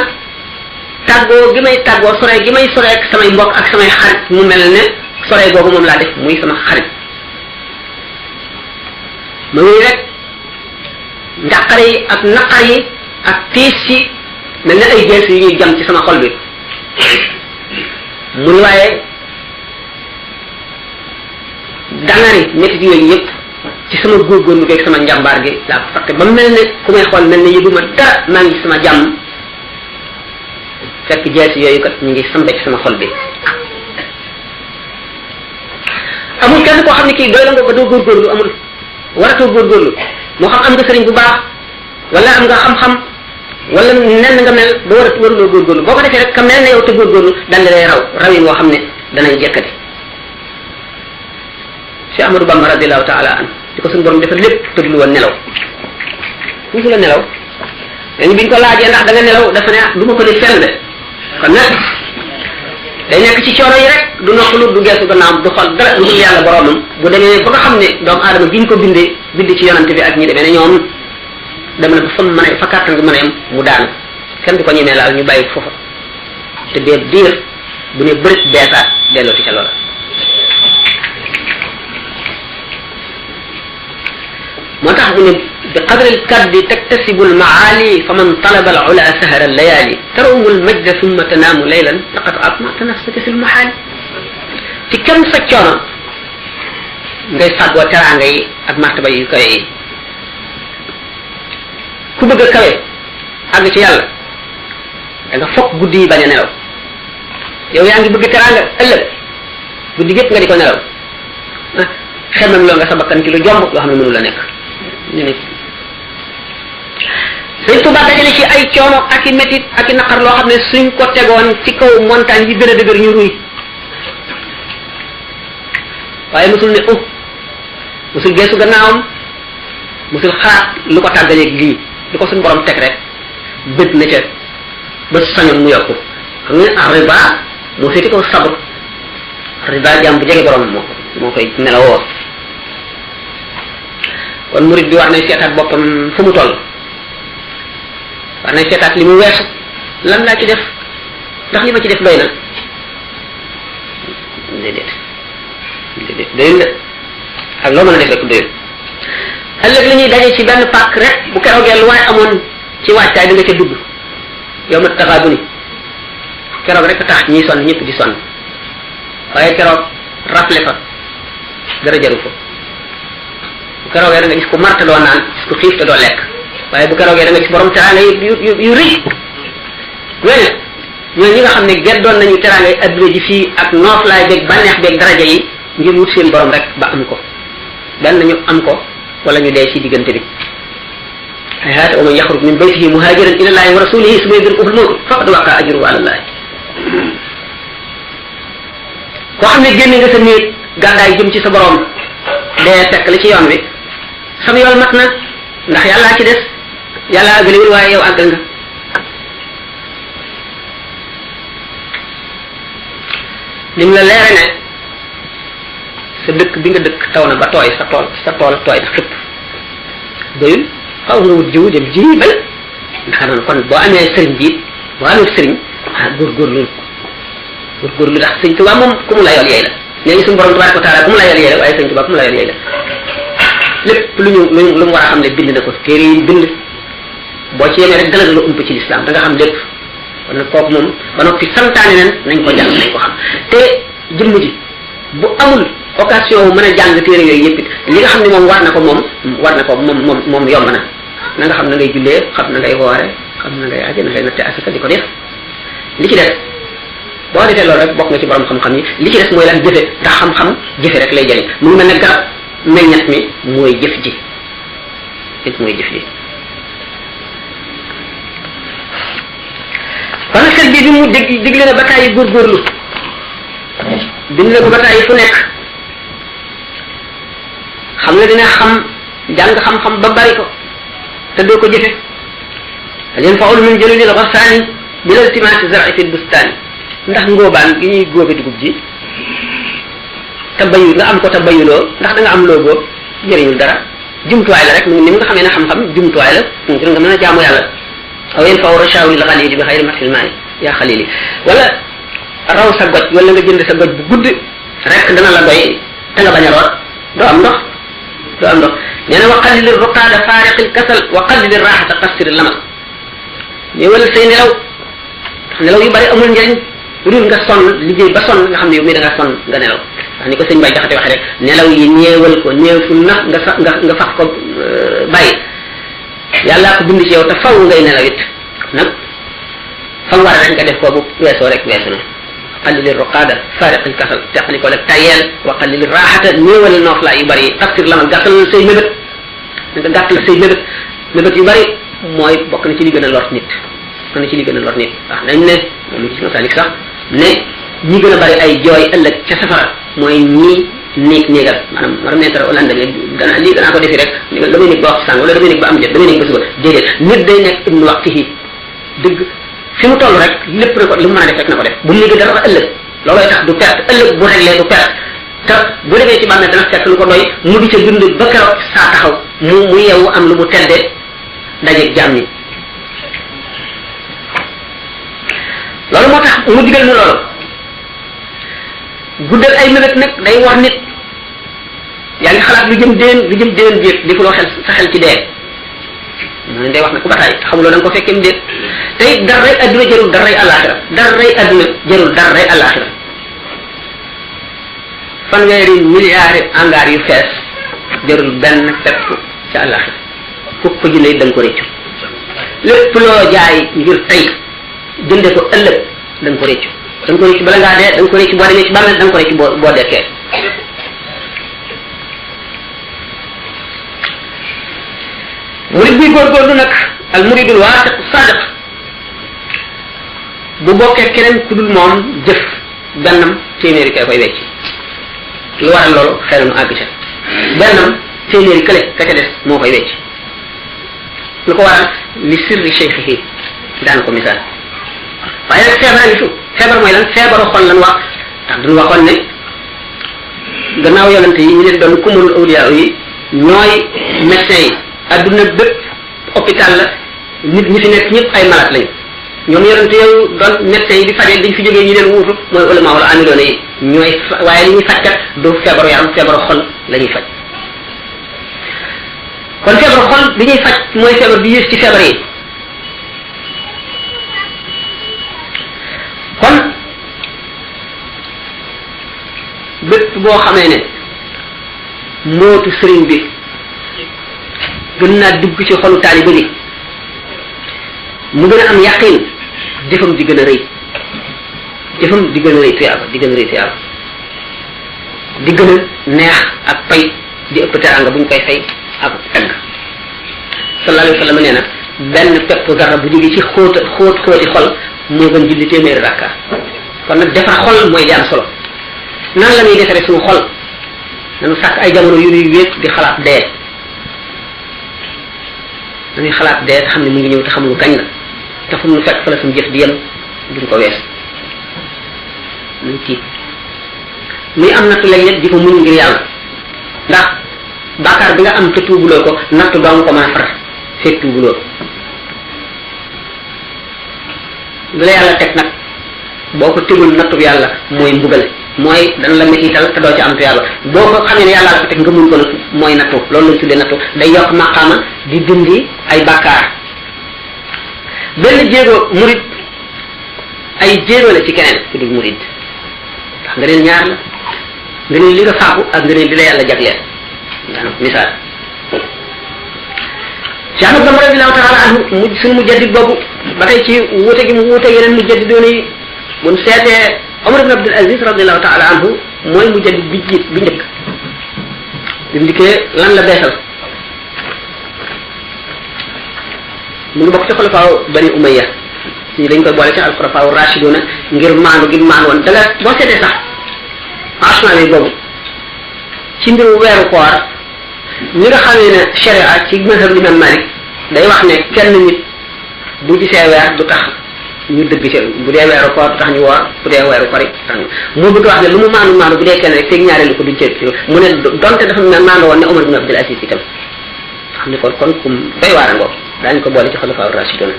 [SPEAKER 1] tàggoo gi may tàggoo sore gi may sore ak samay mbokk ak samay xarit mu mel ne sore googu moom laa def muy sama xarit ma ngi rek njàqare yi ak naqar yi ak tiis yi mel ne ay jees yu ñuy jam ci sama xol bi mu ni waaye dangari métit yooyu yëpp ci sama góorgóorlu geeg sama njàmbaar gi laa ko fàtte ba mel ne ku may xool mel ne yëguma dara maa ngi sama jàmm fekk jees yooyu kat ñu ngi sambe ci sama xol bi amul kenn koo xam ne kii doy la nga ba doo góorgóorlu amul waratoo góorgóorlu moo xam am nga sëriñ bu baax wala am nga xam-xam wala nen nga mel ba waruloo góorgóorlu boo ko defee rek ka mel ne yow te góorgóorlu dal lay raw rawin woo xam ne danañ jekkati Cheikh Ahmadou Bamba radiallahu taala an di ko suñu borom defal lépp tëdlu woon nelaw musu la nelaw léegi biñ ko laajee ndax da nga nelaw dafa ne du ma ko ni fenn de kon nag day nekk ci coono yi rek du noppalu du geesu gannaam du xol dara lu dul yàlla boromam bu demee ba nga xam ne doomu aadama biñ ko bindee bind ci yonante bi ak ñi demee ne ñoom dem na ba fa mën a fa kàttan gi mën a yem mu daanu kenn du ko ñemee laal ñu bàyyi foofa te bee diir bu ne bërit beesaat dellooti ca loola moo tax mu ne bi qadri lkaddi taktasibu lmaali fa man talaba alula sahara allayali tarumu lmajda summa tanaamu laylan laqad atmata nafsaka fi lmahaali ci kenn sa coono ngay fàggoo teraanga yi ak martaba yu kawe yi ku bëgg a kawe àgg ci yàlla da nga fokk guddi yi bañ a nelaw yow yaa ngi bëgg teraanga ëllëg guddi gépp nga di ko nelaw xemam loo nga sa bakkan ci lu jomb loo xam ne mënu la nekk ñu ne Sëñ Tuubaa dajale ci ay coono ak i métit ak i naqar loo xam ne suñ ko tegoon ci kaw montagne yi gën a dëgër ñu ruy waaye musul ne musul geesu gannaawam musul xaat lu ko tàggaleeg lii lu ko suñ borom teg rek bët na ca ba sañoon mu yokku xam nga ne riba moo féete kaw sabr riba jàmm bu jege borom moo koy melawoo kon murid bi war nay seetaat boppam fu mu toll war nay seetaat li mu weesu lan laa ci def ndax li ma ci def doy na déedéet doyul de ak loo mën a def rek doyul ëllëg li ñuy daje ci benn pàkk rek bu keroogee lu waaye amoon ci waajtaay da nga ca dugg yow ma taxaa bu ni keroog rek tax ñiy sonn ñëpp di sonn waaye keroog rafle fa dara jaru fa bu keroogee da nga gis ko marte doo naan gis ko xiif te doo lekk waaye bu keroogee da nga gis borom teraanga yu rëy wéy ñooñu ñi nga xam ne geddoon nañu teraanga yi adduna ji fii ak nooflaay beeg bànneex beeg daraja yi ngir wut seen borom rek ba am ko benn ñu am ko wala ñu dee ci diggante bi hayhaata wa man yaxruj min baytihi muhajiran ila llahi wa rasulihi summa yudrikuhu al-mawt faqad waqa ajruhu ala llahi koo xam ne génn nga sa néeg gàddaay jëm ci sa borom dee fekk la ci yoon wi sam yoon mat na ndax yàllaa ci des yàlla àggaliwul waaye yow àggal nga lim la leere ne sa dëkk bi nga dëkk taw na ba tooy sa tool tooy na xëpp doyul xaw nga wut jiwu dem ji bay ndax noonu kon boo amee sëriñ bi boo amee sëriñ góorgóorlu ndax sëñ Tuubaa moom ku mu layool yeey la nee ñu suñu borom tabaraka wa taala ku mu layool yeey la waaye sëñ Tuubaa ku mu layool yeey la lépp lu mu war a xam ne bind na ko téere yi bind boo ci yemee rek dala la ump ci lislaam da nga xam lépp kon nag kooku moom ba noppi santaane nañ ko jàng nañ ko xam te jëmm ji bu amul occasion wu mën a jàng téere yooyu yëpp it li nga xam ne moom war na ko moom yomb na nga xam na ngay jullee xam na ngay woore xam na ngay aje na ngay natte asaka di ko def li ci des boo defee loolu rek bokk nga ci borom xam-xam yi li ci des mooy lan jëfe ndax xam-xam jëfe rek lay jëriñ mu ngi mel ne garab meññat mi mooy jëf ji it mooy jëf ji kon nag sel bi mu digle na ba tàyyi góorgóorlu bind na ko ba tàyyi fu nekk xam nga dina xam jàng xam-xam ba bari ko te doo ko jëfe leen faul min jëlulil xasaani bila iltimaasi zar'i fi bustaani ndax ngóobaan gi ñuy góobe dugub ji te bayu nga am ko te bayuloo ndax da nga am loo góob jëriñul dara jumtuwaay la rek ni nga xamee ne xam-xam jumtuwaay la ngir nga mën a jaamu yàlla aw yen faw rachawil xalili bi xayri maxil maay yaa xalili wala raw sa goj wala nga jënd sa goj bu gudd rek dana la doy te nga bañ a root doo am ndox nee na wa qallil ruqaada faariqil kasal wa qallil raaxata qastir lamal néewal say nelaw yu bari amul njëriñ dul nga sonn liggéey ba sonn nga xam ne yow mii da nga sonn nga nelaw ndax ni ko sëñ Bay Jaxate waxee rek nelaw yi ñeewal ko ñeewful na nga fax ko bàyyi yàllaa ko bind ci yow te faw ngay nelaw it nag fa mu war rek nga def ko bu weesoo rek weesu na qallil ruqaada faariqil kasal teqali ko rek tayeel wa qallil raaxata néewal nooflaa yu bari qastir lamal gàttal say mébét nga gàttal say mébét yu bari mooy bokk na ci li gën a lor nit wax nañ ne moom gis nga salik sax ne ñi gën a bari ay jooy ëllëg ca safara mooy ñi néegal maanaam war metre Hollande bi lii danaa ko defi rek damay nekk ba wax sàng wala damay nekk ba am jot damay nekk ba suba déedéet nit day nekk ibnu waqtihi dëgg fi mu toll rek lépp rek li mu mën a def rek na ko def bu léegi dara wax ëllëg loolooy tax du perte ëllëg bu réglé du perte te bu defee ci bàmmeel dana fekk lu ko doy mu di ca dund ba keroog saa taxaw mu yeewu am lu mu tedde dajeeg jaam ñi loolu moo tax mu digal nu loolu guddal ay mébét nag day war nit yaa ngi xalaat lu jëm déen jéeg di ko loo xel sa xel ci dee mu ne day wax ne ku bataay xamuloo da nga ko fekkem déet tey daray adduna jarul daray alaxira daray adduna jarul daray alaxira fanweeri milliards angaar yu fees jarul benn pepp ca alaxira fukk ko jëlee da nga ko réccu lépp loo jaay ngir tey jënde ko ëllëg da nga ko réccu bala ngaa dee da nga ko réccu boo demee ci bàmmeel da nga ko réccu boo dekkee murid bi góorgóorlu nag al muridul waasiq sadiq bu bokkee keneen ku dul moom jëf bennam téeméeri kay koy wecc lu waral loolu xëy na mu àgg ca bennam téeméeri kële ka ca des moo koy wecc lu ko waral li sirri cheikhihi daan ko misaal waaye nag feebar a ngi fi feebar mooy lan feebaru xol lan wax ndax duñu waxoon ne gannaaw yonante yi ñu leen doon kumalul awliya yi ñooy médecins yi adduna bépp hôpital la nit ñi fi nekk ñëpp ay malade lañu ñoom yonante yooyu doon médecins yi di fajee dañ fi jógee ñi leen wuutu mooy ulama wala amiloona yi ñooy waaye li ñuy faj kat du feebaru yaram feebaru xol la ñuy faj kon feebaru xol bi ñuy faj mooy feebar bi yées ci feebar yi kon bépp boo xamee ne mootu sëriñ bi gën naa dugg ci xolu taalibe bi mu gën a am yaqin jëfam di gën a rëy tuyaaba di gën a neex ak pay di ëpp teraanga buñ koy fay ak tagg sallallahu alayhi wa sallam nee na benn pepp zarra bu jógee ci xóoti xol moo gën julli téeméeri rakka kon nag defar xol mooy li am solo nan la ñuy defaree suñu xol nañu sàkk ay jamono yu ñuy wéet di xalaat dee dañuy xalaat dee te xam ne mu ngi ñëw te xamul kañ la te fu mu fekk fa la suñu jëf di yem duñ ko wees muy tiit muy am nattu léeg-léeg di ko muñ ngir yàlla ndax bàkkaar bi nga am te tuubuloo ko nattu dong ko mën a far fekk tuubuloo lu la yàlla teg nag boo ko tegul nattub yàlla mooy mbugal mooy dana la mettital te doo ci am tuyaaba boo ko xamee ne yàlla la ko teg nga mun ko nag mooy nattu loolu lañ tuddee nattu day yokk maqaama di dindi ay bàkkaar benn jéego murid ay jéego la ci keneen ku dul murid ndax nga neen ñaar la nga neen li nga fàggu ak nga neen li la yàlla jagleel maanaam misaal Cheikh Ahmad Bamba radiyallahu taala anhu suñu mujaddid boobu ba tey ci wuute gi mu wuute yeneen mujaddidoon yi buñ seetee Omar ibn Abdul Aziz radiyallahu taala anhu mooy mujaddid bi jiit bi njëkk bi mu dikkee lan la beesal mu ngi bokk ci xulafaaw bani Umayya ci dañ koy boole ci al xulafaaw rashiduna ngir maandu gi maandu woon da nga boo seetee sax asmaa yi boobu ci mbiru weeru koor ñi nga xamee ne sharia ci mazhab Imam Malik day wax ne kenn nit bu gisee weer du tax ñu dëgg ci bu dee weeru koor du tax ñu woor bu dee weeru koor tax moo bëgg wax ne lu mu maandu bu dee kenn rek feeg ñaareelu ko duñ ci mu ne donte dafa maandu woon ne Omar ibn Abdul Aziz itam xam ne kon kum doy waar ngoo daañu ko boole ci xulafaa rashidun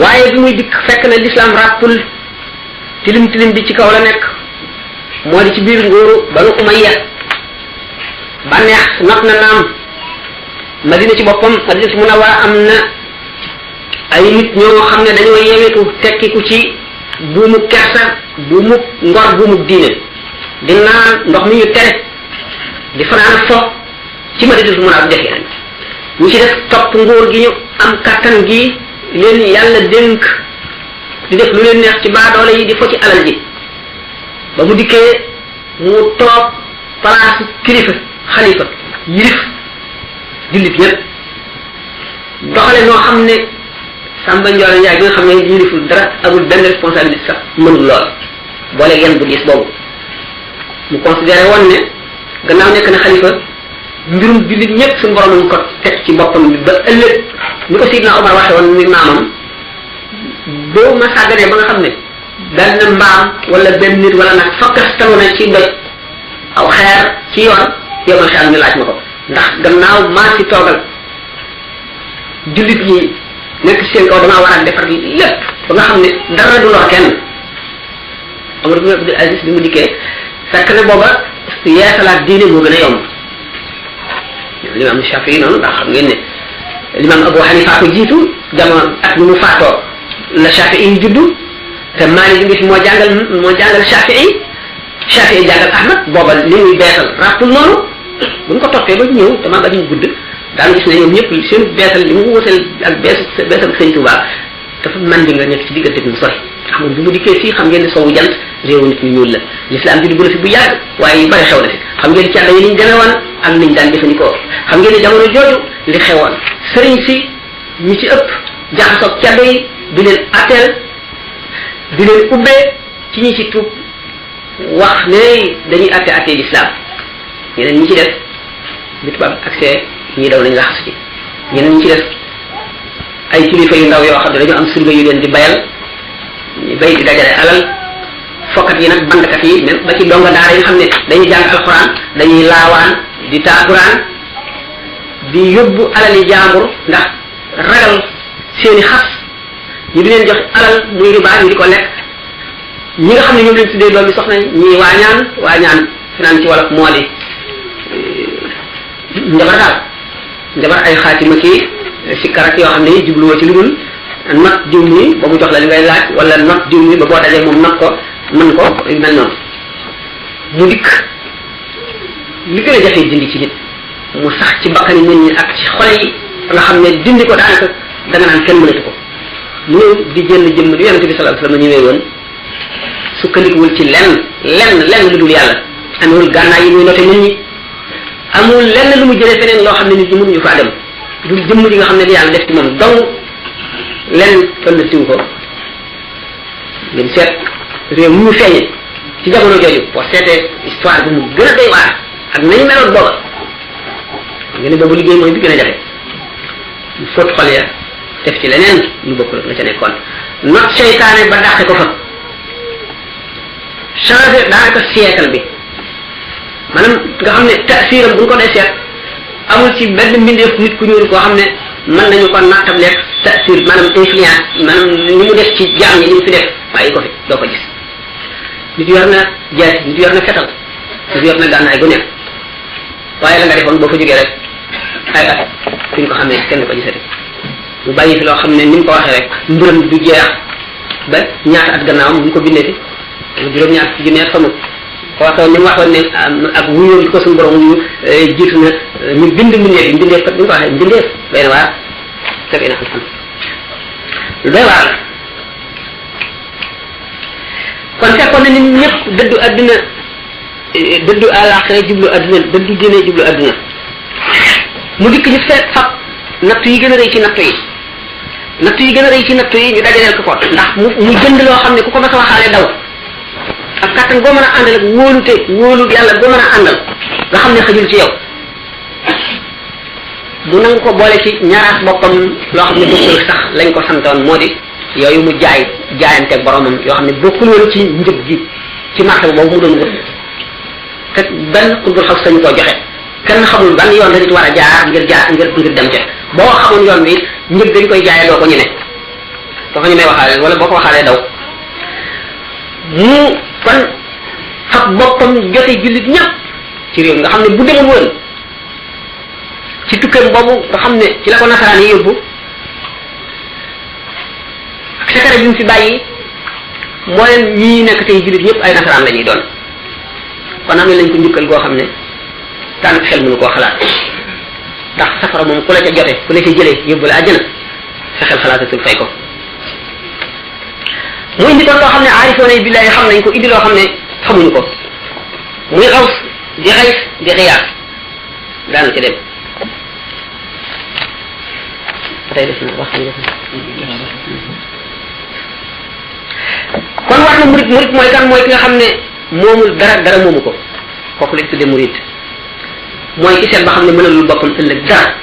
[SPEAKER 1] waaye bi muy dikk fekk na l'islam rappul tilim bi ci kaw la nekk moo di ci biir nguuru Banu Umayya bànneex not na naam Madina ci boppam Madina ci Munawwara am na ay nit ñoo xam ne dañoo yewetu tekkiku ci buumu kersa buumu ngor buumu diine di naan ndox mi ñu tere di fanaan fo ci Madina ci Munawwara def yeneen ñu ci def topp nguur gi ñu am kattan gi leen yàlla dénk di def lu leen neex ci baadoole yi di fo ci alal ji ba mu dikkee mu toog place kilifa xalifa yilif jullit yépp doxale noo xam ne Samba Ndiol Ndiaye bi nga xam ne yiliful dara amul benn responsabilité sax mënul lool boole yenn bu diis boobu mu considéré woon ne gannaaw nekk na xalifa mbirum jullit ñëpp suñu borom ñu ko teg ci boppam bi ba ëllëg ñu ko Sidna Omar waxe woon ni maamam boo ma sàgganee ba nga xam ne dal na mbaam wala benn nit wala nag fakkastalu na ci ndoj aw xeer ci yoon yomal xeer ñu laaj ma ko ndax gannaaw maa ci toogal jullit ñi nekk ci seen kaw damaa war a defar lépp ba nga xam ne dara du lor kenn Omar ibn Abdul Aziz bi mu dikkee fekk na booba yeesalaat diine moo gën a yomb l'imam Shafi'i noonu ndax xam ngeen ne l'imam Abu Hanifa ko jiitu jamono at bi mu faatoo la Shafi'i juddu te Maalik ngi fi moo jàngal Shafi'i jàngal Ahmad booba li muy beesal rappul noonu bu ñu ko toppee ba ñëw dama bañ mu gudd daanu gis ne ñoom ñëpp seen beesal li mu wusal ak beesal Sëñ Tuubaa dafa man di nga nekk ci diggante bi mu sori xam nga bi mu dikkee fii xam ngeen ne soowu jant réewu nit ñu ñuul la l'islam bi dugg na fi bu yàgg waaye yu bari xew na fi xam ngeen càdda yi liñ gën a woon ak niñ daan jëfandikoo xam ngeen ne jamono jooju li xewoon sëriñ si ñi ci ëpp jaxasoog càdda yi di leen atteel di leen ubbee ci ñi ci tuub wax ne dañuy atte l'islam ñeneen ñi ci def bi tubaab accès ñii daw nañ laxasu ci ñeneen ñi ci def ay kilifa yu ndaw yoo xam ne dañu am surga yu leen di bayal ñu bay di dajale alal fokkat yi nag bandkat yi même ba ci donga daara yi nga xam ne dañuy jàng alxuraan dañuy laawaan di taaturaan di yóbbu alali jaambur ndax ragal seeni xas ñu di leen jox alal muy riba ñu di ko lekk ñi nga xam ne ñoom lañ tuddee doom bi soxna ñii waañaan finaan ci wolof moo di njabar daal njabar ay xaatima kii sikkar ak yoo xam ne jubluwoo ci lu dul not diw mi ba mu jox la li ngay laaj wala not diw mi ba boo dajee moom not ko mën ko mel noonu mu dikk li gën a jafee dindi ci nit mu sax ci bakkani nit ñi ak ci xol yi nga xam ne dindi ko daanaka da nga naan kenn mënatu ko mu ñëw di jënd jëmm li yonente bi sallallahu alayhi wasallam ñëwee woon sukkandikuwul ci lenn lu dul yàlla amul gànnaay yi muy noté nit ñi amul lenn lu mu jëlee feneen loo xam ne nit ñi mënuñu faa dem du jëmm ji nga xam ne li yàlla def ci moom dong lenn toll tiw ko ngeen seet réew mu ñu feeñe ci jamono jooju boo seetee histoire bi mu gën a doy waar ak nañu meloon booba nga ne boobu liggéey mooy bi gën a jafe mu fóot xol ya def ci leneen lu bokkul la ca nekkoon not seytaane ba dàqe ko fa changé daanaka siècle bi maanaam nga xam ne taasiram bu ñu ko dee seet amul ci benn mbindeef nit ku ñuul koo xam ne mën nañu ko nattable tasir maanaam influence maanaam ni mu def ci jaam yi ni mu fi def bàyyi ko fi doo ko gis nit yor na jaay nit yor na fetal nit yor na gànnaay gu nekk waaye la nga defoon boo fa jógee rek ay at fi ñu ko xamee kenn ko gisati mu bàyyi fi loo xam ne ni mu ko waxee rek mbiram du jeex ba ñaata at gannaawam bu ñu ko bindee fi juróom-ñaar ci junne at xamul waxoon ni mu waxoon ne ak wuyoon ko suñu borom wuyu jiitu na ñu bind mbindeef kat bi nga ko waxee mbindeef doy na waar teg na xam lu doy waar la kon fekkoon na nit ñëpp dëddu adduna dëddu àllaaxira jublu adduna dëddu diine jublu adduna mu dikk ñu seet fab nattu yi gën a rëy ci nattu yi nattu yi gën a rëy ci nattu yi ñu dajaleel ko ndax mu jënd loo xam ne ku ko mas a waxaale daw ak kàttan boo mën a àndal ak wóolu yàlla boo mën a àndal nga xam ne xajul ci yow mu nangu ko boole ci ñaaraas boppam loo xam ne bokkul sax lañ ko santoon moo di yooyu mu jaayanteeg boromam yoo xam ne bokkul woon ci njëg gi ci marché boobu mu doon wut te benn xutbul xaw sañu koo joxe kenn xamul ban yoon la nit war a jaar ngir dem ca boo xamoon yoon bi njëg dañ koy jaayee doo ko ñeme waxaale wala boo ko waxaalee daw mu kon fab boppam jote jullit ñëpp ci réew nga xam ne bu demul woon ci tukkeem boobu nga xam ne ci la ko nasaraan yi yóbbu ak secret bi mu fi bàyyi moo leen ñii nekk tey jullit ñëpp ay nasaraan la ñuy doon kon am nañ ko njukkal goo xam ne daanaka xel mënu koo xalaat ndax safara moom ku la ca jote ku la ca jëlee yóbbu la àjjana sa xel xalaatatul fay ko mu indi kon loo xam ne aarifoona billahi xam nañ ko indi loo xam ne xamuñu ko muy xaws di xays di xiyaas daanu ci dem tey def na wax kon wax na murit mooy kan mooy ki nga xam ne moomul dara moomu ko kooku lañ tuddee murit mooy ki seet ba xam ne mënalul boppam ëllëg dara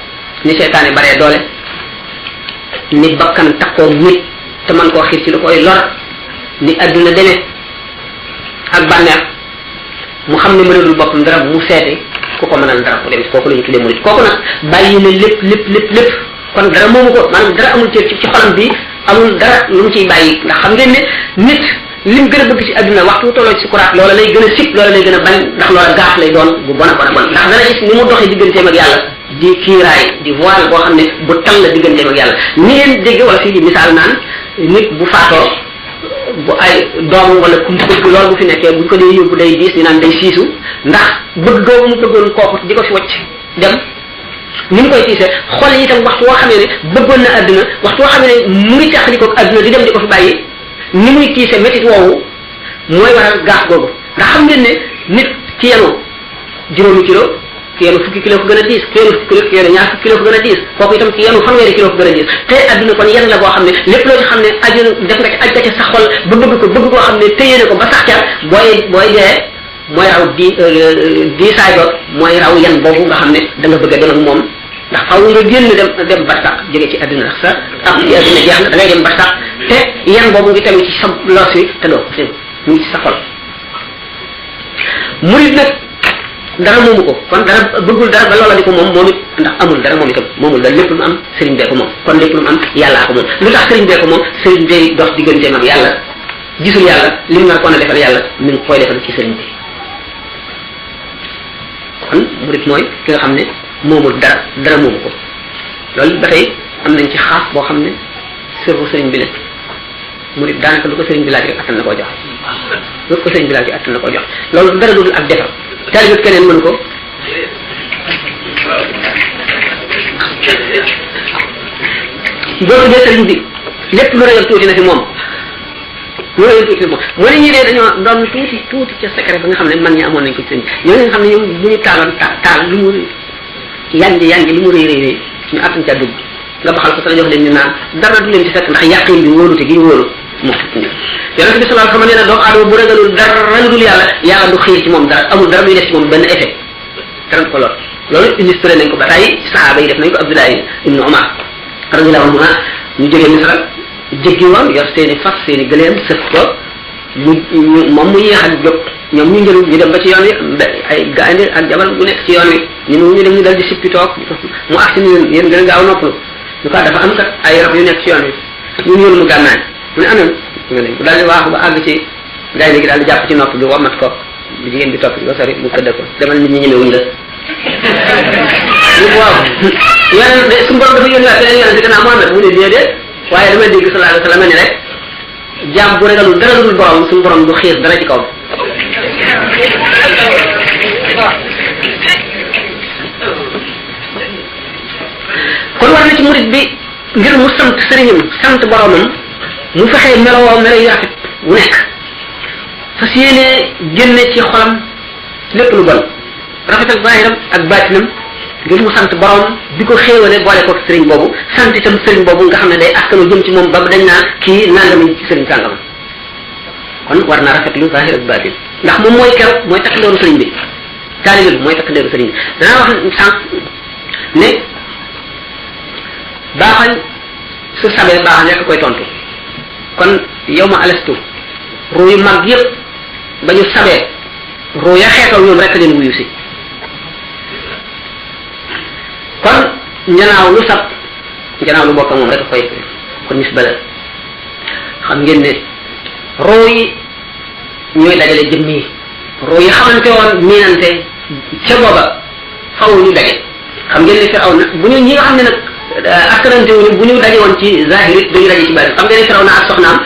[SPEAKER 1] ni seytaane baree doole ni bakkan takkoo nit te man koo xiir ci lu koy lor ni adduna demee ak bànneex mu xam ne mënalul boppam dara mu seete ku ko mënal dara ku dem kooku la ñu tuddee murit kooku nag bàyyi na lépp kon dara moomu ko maanaam dara amul ci xolam bi amul dara lu mu ciy bàyyi ndax xam ngeen ne nit lim gën a bëgg ci adduna waxtu wu tolloo ci sukuraat loola lay gën a sib loola lay gën a bañ ndax loola gaaf lay doon bu bon a bon ndax dana gis ni mu doxee digganteem ak yàlla di kiiraay di voile boo xam ne bu tal la digganteem ak yàlla ni ngeen dégg wala fii di misaal naan nit bu faatoo bu ay doom wala ku bëgg loolu bu fi nekkee buñ ko dee yóbbu day diis ñu naan day siisu ndax bëgg googu mu bëggoon kooku di ko fi wacc dem ni mu koy tiisee xool yi itam waxtu woo xamee ne bëggoon na adduna waxtu woo xamee ne mu ngi taxali ko adduna di dem di ko fi bàyyi ni muy tiise métit woowu mooy waral gaaf googu ndax xam ngeen ne nit ki yenu juróomi kilo ki yenu fukki kilo ko gën a diis ki yenu fukki kilo ki yenu ñaar fukki kilo ko gën a diis kooku itam ki yenu fanweeri kilo ko gën a diis te adduna kon yenn la boo xam ne lépp loo ci xam ne aju def nga ci aj ka ca sa xol ba bëgg koo xam ne téye na ko ba sax ca booy dee mooy raw diisaay ba mooy raw yan boobu nga xam ne da nga bëgg a dem ak moom ndax faaw nga génn dem barsax jóge ci adduna ndax sa am ci adduna jeex na da ngay dem barsax te yan boobu ngi tamit ci sa loos wi te doo ko seen mu ngi ci sa xol murid nag dara moomu ko kon dara bëggul dara ba loola di ko moom it ndax amul dara moom itam moomul dara lépp lu mu am sëriñ bee ko moom kon lépp lu mu am yàllaa ko moom lu tax sëriñ bee ko moom sëriñ bee dox digganteem ak yàlla gisul yàlla lim nar koon a defal yàlla mi ngi koy defal ci sëriñ bi kon murid mooy ki nga xam ne moomul dara moomu ko loolu ba tey am nañ ci xaas boo xam ne sërfu sëriñ bi la murid daanaka lu ko sëriñ bi laaj rek attan na koo jox lu ko sëriñ bi laaj rek attan na koo jox loolu dara dudul ak defar taalibe keneen mën ko boo tuddee sëriñ bi lépp lu rëyal tuuti na fi moom lu rëyal tuuti na moom moo ne ñi dee dañoo doon tuuti ca secret ba nga xam ne man ñi amoon nañ ko ci sëriñ bi ñooñu nga xam ne ñoom bu ñu taaloon taal lu mu yangi li mu rëy ñu attan ca dugg nga baxal ko sa jox leen ñu naan dara du leen ci fekk ndax yàqin bi wóolute gi ñu wóolu moo yonente bi sallallahu alayhi wasallam nee na doomu aadama bu ragalul dara lu dul yàlla du xiir ci moom dara amul dara luy def ci moom benn effet dara du ko lor loolu illustré nañ ko ba tey sahaaba yi def nañ ko Abdullahi ibnu Umar radiyallahu anhu ñu jógee Misra jéggi woon yor seeni fas seeni gëleem sëf ko moom mu yéex a jóg ñoom ñu njëlu ñu dem ba ci yoon wi ay gaynde ak jabal bu nekk ci yoon wi ñu dem ñu dal di sippi toog mu agsi ni yéen gën a gaaw noppalu lu ko dafa am kat ay rab yu nekk ci yoon wi ñu mu gànnaay mu ne anam nga ne mu daal di waaxu ba àgg ci gaynde gi daal di jàpp ci nopp bi wamat ko bu jigéen bi topp ci ba sori mu këdd ko demal nit ñi ñemewuñ la ñu waaw yeneen de suñu borom dafa yónni waat keneen yonente gannaaw Muhammad mu ne déedéet waaye damay dégg sallallahu alayhi wa sallam ni rek jaam bu regalul dara dul borom suñu borom du xiir dara ci kaw kon war na ci murid bi ngir mu sant sëriñam sant boromam mu fexee melowoo melo yu rafet bu nekk fas yéene génne ci xolam lépp lu bon rafetal zahiram ak baatinam ngir mu sant borom bi ko xéewale boole ko sëriñ boobu sant itam sëriñ boobu nga xam ne day askanu jëm ci moom ba dañ naa kii nangami ci sëriñ sàngam kon war naa rafetlu zahir ak baatin ndax moom mooy keroog mooy takk ndeeru sëriñ bi taalibe bi mooy takk ndeeru sëriñ bi danaa wax sànq ne baaxañ su sabee baaxañ rek koy tontu kon yow ma alastu ruu yu mag yëpp ba ñu sabee ruu ya xeetoo ñoom rek leen wuyu si kon njanaaw lu sab njanaaw lu bokk moom rek koy kon nisba la xam ngeen ne ruu yi ñooy dajale jëmm yi ruu yi xamante woon miinante ca booba faw ñu daje xam ngeen ne firaw na bu ñu ñi nga xam ne nag askanante wuñu bu ñu daje woon ci zahiri dañu daje ci bari xam ngeen ne firaw na ak soxnaam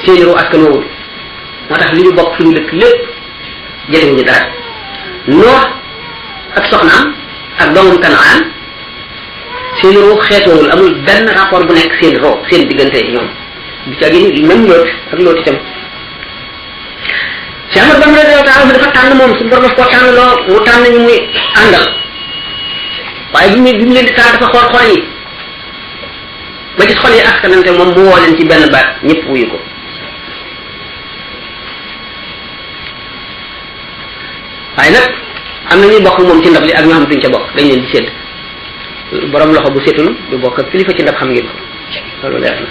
[SPEAKER 1] seeni ruu askan woowul moo tax li ñu bokk fu ñu dëkk lépp jëriñu dara Noox ak soxnaam ak doomam Kanaan seen roo xeetoowul amul benn rapport bu nekk seen roo seen diggante ñoom bi ca gi même Loot ak Loot itam Cheikh Ahmad Bamba radiyallahu ta'ala dafa tànn moom su borom daf koo tànn loo mu tànn ñu muy àndal waaye bi mu leen di tànn dafa xool xol yi ba gis xol yi askanante moom mu woo leen ci benn baat ñëpp wuyu ko waaye nag am na ñuy bokk moom ci ndab li ak ñoo xam duñ ca bokk dañ leen di sédd borom loxo bu setul du bokk ak kilifa ci ndab xam ngeen ko loolu leer na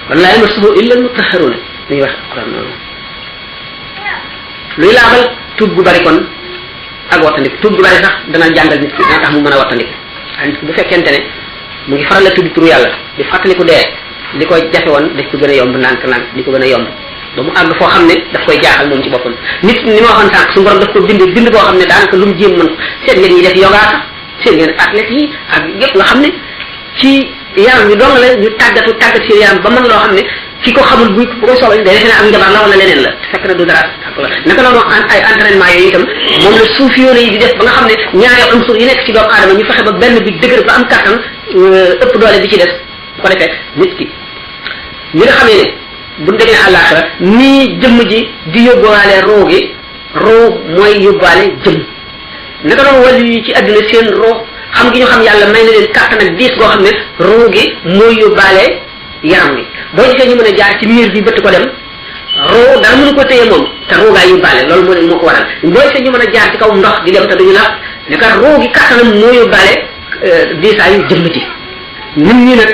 [SPEAKER 1] kon laa yamassuhu illa al-mutahharun li ñuy wax alquran noonu luy laabal tuub gu bari kon ak wattandik tuub gu bari sax dana jàngal nit ki dana tax mu mën a wattandik waaye nit ki bu fekkente ne mu ngi faral la tudd turu yàlla di fàttaliku dee li ko jafe woon daf ko gën a yomb ndànk di ko gën a yomb ba mu àgg foo xam ne daf koy jaaxal moom ci boppam nit ni ma waxoon sànq suñu borom daf ko bind boo xam ne daanaka lu mu jéem mën seen ngeen ñi def yoga sax seen ngeen athlètes yi ak yëpp nga xam ne ci yaram bi dong la ñu tàggat seen yaram ba mën loo xam ne ki ko xamul bu koy soobee day defe ne ak njabar la wala leneen la fekk na du dara naka noonu ay entraînement yooyu itam moom la suuf yoone yi di def ba nga xam ne ñaari unsur yi nekk ci doomu aadama ñu fexe ba benn bi dëgër ba am kattan ëpp doole bi ci des bu ko defee nit ki ñi nga xamee ne bu demee àllaaxira nii jëmm ji di yóbbuwaale roo gi roo mooy yóbbuwaale jëmm naka noonu wàllu yi ci àdduna seen roo xam gi ñu xam yàlla may na leen kàttan ak diis goo xam ne roo gi mooy yóbbaale yaram wi boo gisee ñu mën a jaar ci miir bi bëtt ko dem roo dara mënu ko téye moom te roo gaa yóbbaale loolu moo ko waral boo gisee ñu mën a jaar ci kaw ndox di dem te duñu la ne kat roo gi kàttanam moo yóbbaale diisaayu jëmm ji nit ñi nag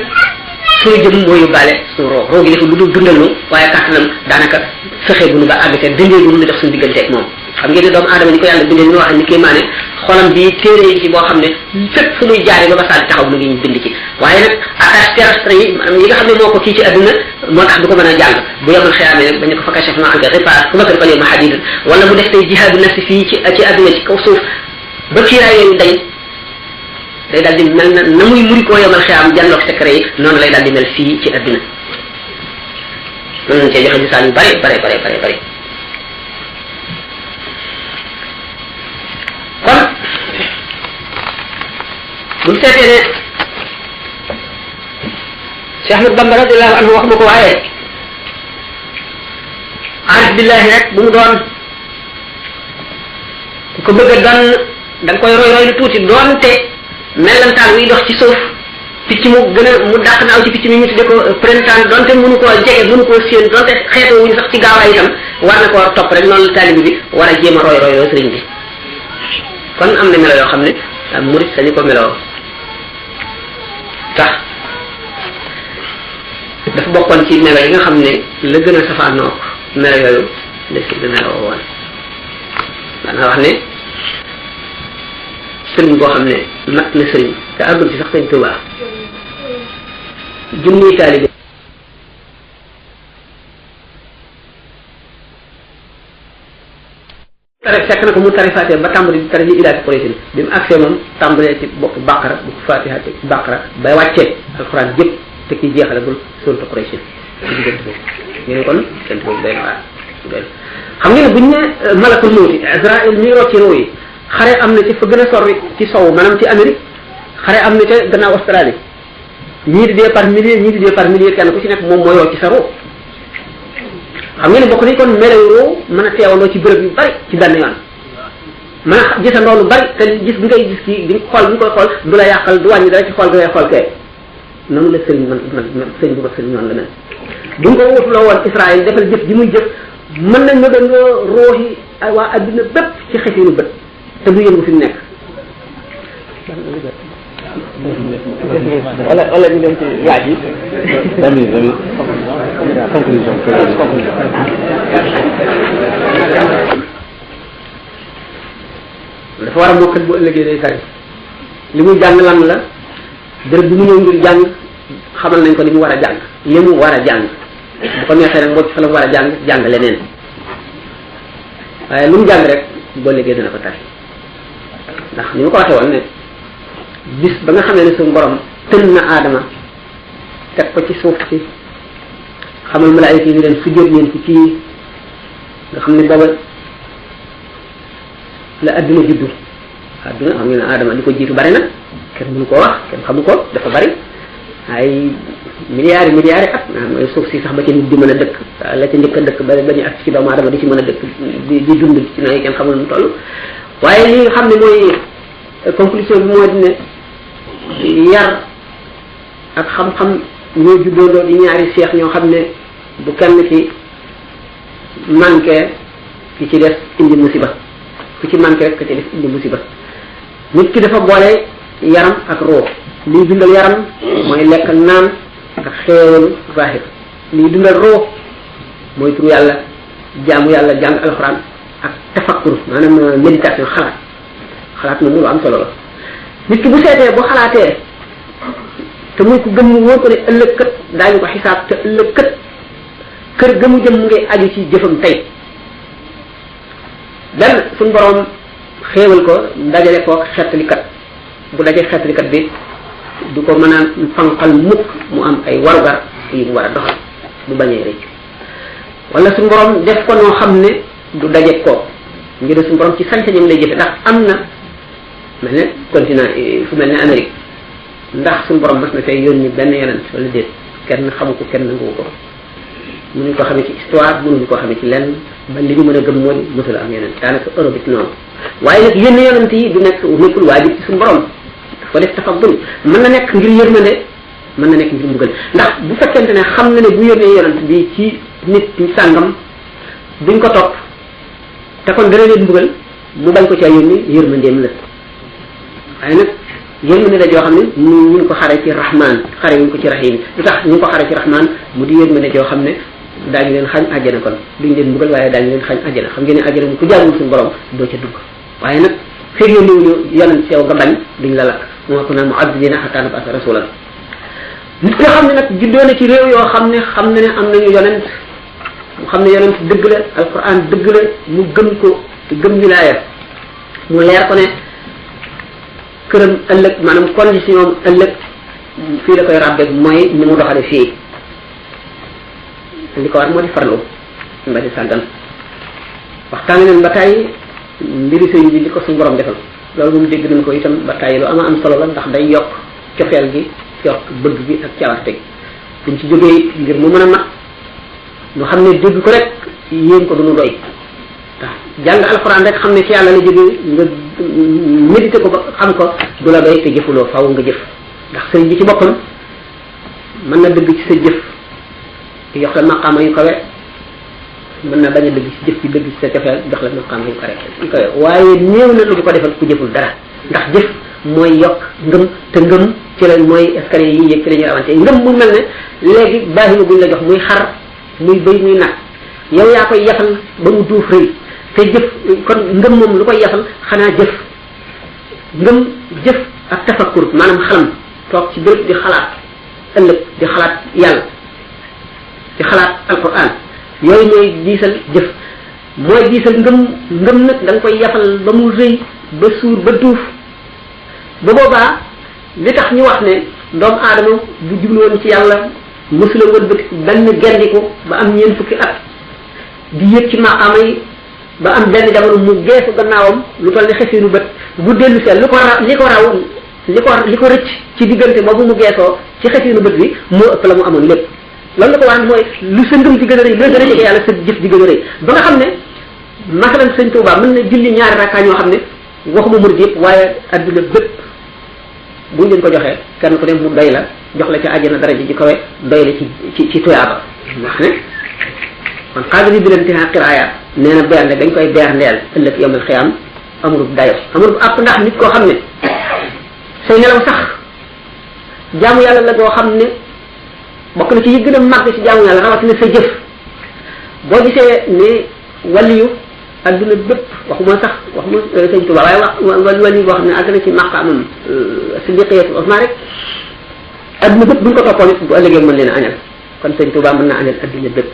[SPEAKER 1] suñu jëm moo yóbbaale suñu roo gi dafa lu dul dundal nu waaye kàttanam daanaka fexe bu nu ba àgg te dindee bu nu def suñu digganteeg moom xam ngeen ne doomu aadama ni ko yàlla bindee ni wax ni kii maane xolam bi téere yi ci boo xam ne fépp fu muy jaaree ba ba saa di taxaw mu ngi ñu bind ci waaye nag attache terrestre yi maanaam yi nga xam ne moo ko kii ci adduna moo tax du ko mën a jàng bu yemal xiyaamee nag dañu ko fa kachef ma anka ripa ku bakar fal ma hadid wala mu def tey jihaadu nafsi fii ci adduna ci kaw suuf ba kiiraay yooyu dañ day daal di mel na muy muri koo yemal xiyaam jàndoog secret yi noonu lay daal di mel fii ci adduna mën nañ cee joxe misaal yu bare kon buñ seetee ne Cheikh Ahmad Bamba radiyallahu anhu wax ma ko waaye arif billahi rek bu mu doon ku ko bëgg a doon da nga koy roy lu tuuti doonte mellantaan wiy dox ci suuf picc mu gën a mu dàq naaw ci picc mi ñu tudde ko printemps donte mënu koo jege mënu koo séen donte xeetoo wuñu sax ci gaawaay itam war na koo topp rek noonu la taalibi bi war a jéem a roy loo sëriñ bi kon am na melo yoo xam ne murid sañu ko meloo tax dafa bokkoon ci melo yi nga xam ne la gën a safaanoo melo yooyu la si bi meloo woon daana wax ne sëriñ boo xam ne mat na sëriñ te àggul ci sax sëñ Tuubaa junniy taalibe tare fekk na ko mu tari Fatiha ba tàmbali di tari ji ilaa ci Quraysh bi mu agsee moom tàmbalee ci bopp Baqara bu Fatiha te Baqara ba wàccee alxuraan jëpp te ki jeexalagul suuratu Quraysh ci diggante boobu ñu ne kon seen boobu day waar xam nga ne buñ ne malakul mawti Azraïl mi rocci roo yi xare am na ci fa gën a sori ci sow maanaam ci Amérique xare am na ca gannaaw Australie ñii di dee par milliers ñii di dee par milliers kenn ku ci nekk moom mooy rocci sa roo xam nga ne bokk nañ kon melew roo mën a teewandoo ci bërëb yu bari ci benn yoon mën a gisandoo lu bari te gis bi ngay gis kii di xool bi nga koy xool du la yàqal du wàññi dara ci xool bi ngay xool kee noonu la sëriñ man sëriñ bu mag sëriñ noonu la mel bu ñu ko wutuloo woon Israël defal jëf ji muy jëf mën nañ ma doon rooxi waa adduna bépp ci xefinu bët te du yëngu fi mu nekk wala ñu dem ci laaj yi conclusion dafa war a mokkal bu ëllëgee day tari li muy jàng lan la béréb bi mu ñëw ngir jàng xamal nañ ko li mu war a jàng li mu war a jàng bu ko neexee nag moo ci fa la mu war a jàng leneen waaye lu mu jàng rek boo liggéey dana ko tari ndax ni ma ko waxee woon ne bis ba nga xam ne suñu borom tën na aadama teg ko ci suuf si xamal malaayika yi ni leen sujjóot leen ci kii nga xam ne booba la adduna juddu adduna xam ngeen ne aadama li ko jiitu bari na kenn mënu koo wax kenn xamu ko dafa bari ay milliards yi at mooy suuf si sax ba ca nit di mën a dëkk la ca njëkk a dëkk ba ñu ak ci doomu aadama di ci mën a dëkk di dund ci na kenn xamul nu toll waaye li nga xam ne mooy conclusion bi mooy ne yar ak xam-xam ñoo juddoondoo di ñaari seex ñoo xam ne bu kenn ki manqué ki ci des indi musiba ku ci manqué rek ka ci des indi musiba nit ki dafa boole yaram ak roo liy dundal yaram mooy lekk naan ak xeewalu zahir liy dundal roo mooy turu yàlla jaamu yàlla jàng alxuraan ak tafakkur maanaam méditation xalaat moom lu am solo la nit ki bu seetee bu xalaatee te muy ko gëm mu wóor ko ne ëllëg kët daañu ko xisaab te ëllëg kët kër gëmu jëm mu ngi aju ci jëfam tey benn suñ borom xéewal ko dajale ko xettalikat bu dajee xettalikat bi du ko mën a fanqal mukk mu am ay warugar yi mu war a doxal bu bañee rëcc wala suñ borom def ko noo xam ne du daje ko ngir suñ borom ci sañ-sañam lay jëfe ndax am na mel ne continent fu mel ne Amérique ndax suñu borom mas na fay yónni benn yonent wala déet kenn xamu ko kenn nangu ko mënuñ ko xamee ci histoire mënuñ ko xamee ci lenn ba li ñu mën a gëm moo di mosul am yonent daanaka Europe it noonu waaye nag yónni yonent yi du nekk nekkul waajib ci suñu borom dafa def tafaddul mën na nekk ngir yërmande mën na nekk ngir mbugal ndax bu fekkente ne xam na ne bu yónnee yonent bi ci nit ñi sàngam duñ ko topp te kon dana leen mbugal mu bañ ko caa yónni yërmandeem la waaye nag yërmande la joo xam ne ñu ngi ko xare ci rahman xare wuñ ko ci rahim lu tax ñu ngi ko xare ci rahman mu di yërmande joo xam ne daañu leen xañ àjjana kon duñ leen mbugal waaye daañu leen xañ àjjana xam ngeen ne àjjana ku jaarul suñu borom doo ca dugg waaye nag feeg yónni wuñu yonent ci yow nga bañ duñ la lakk moo ko naan mu'azzibina hatta nab'atha rasulan nit nga xam ne nag juddoo na ci réew yoo xam ne xam na ne am nañu yonent mu xam ne yonent dëgg la alquran dëgg la mu gëm ko te gëm wilaaya mu leer ko ne këram ëllëg maanaam condition ëllëg fii la koy ràbbeeg mooy ni mu doxale fii li ko war moo di farlu mba di sàggan waxtaan nañ ba tàyyi mbiri sëñ bi li ko suñu borom defal loolu moom dégg nañ ko itam ba tàyyi lu ama am solo la ndax day yokk cofeel gi yokk bëgg gi ak cawarte gi buñ ci jógee ngir mu mën a mat ñu xam ne dégg ko rek yéen ko duñu doy waaw jàng alxuraan rek xam ne ci yàlla la jógee nga médité ko ba xam ko du la doy te jëfuloo faw nga jëf ndax sëriñ bi ci boppam mën na dëgg ci sa jëf jox la maqaama yu kawe mën na bañ a dëgg ci jëf ci dëgg ci sa cofeel jox la maqaama yu kawe waaye néew na lu ko defal ku jëful dara ndax jëf mooy yokk ngëm te ngëm ci la mooy escalier yi yëg ci la ñuy rawante ngëm mu mel ne léegi baaxima buñ la jox muy xar muy bëy muy nag yow yaa koy yafal ba mu duuf rëy te jëf kon ngëm moom lu koy yafal xanaa jëf ngëm jëf ak tafakkur maanaam xalam toog ci béréb di xalaat ëllëg di xalaat yàlla di xalaat alquran yooyu ñooy diisal jëf mooy diisal ngëm nag da nga koy yafal ba mu rëy ba suur ba duuf ba boobaa li tax ñu wax ne doomu aadama bu jublu woon ci yàlla mësula wëlbati benn gendiku ba am ñeent fukki at di yëg ci maqaama yi ba am benn jamono mu geesu gannaawam lu toll ni xefinu bët bu dellu seel li ko rëcc ci diggante boobu mu geesoo ci xefinu bët bi moo ëpp la mu amoon lépp loolu la ko wax mooy lu sa ngëm di gën a rëy lu gën a jege yàlla sa jëf di gën a rëy ba nga xam ne masalan sëñ Tuubaa mën na julli ñaari rakkaa ñoo xam ne waxuma murid yëpp waaye adduna bépp buñ leen ko joxee kenn ku ne mu doy la jox la ca àjjana daraja ji kawe doy la ci tuyaaba wax ne kon xaadiri bi leen ti xaqiraaya nee na bernde dañ koy berndeel ëllëg yawmal xiyaam amul dayo amul àpp ndax nit koo xam ne say nelaw sax jaamu yàlla la goo xam ne bokk na ci yi gën a màgg ci jaamu yàlla rawatina sa jëf boo gisee ne waliyu adduna bépp waxuma sëñ Tuba waaye waliyu boo xam ne àgg na ci maqaamam siddiqiyatu Usmaan rek adduna bépp buñ ko toppoon it bu ëllëgee mën leen a añal kon sëñ Tuba mën naa añal adduna bépp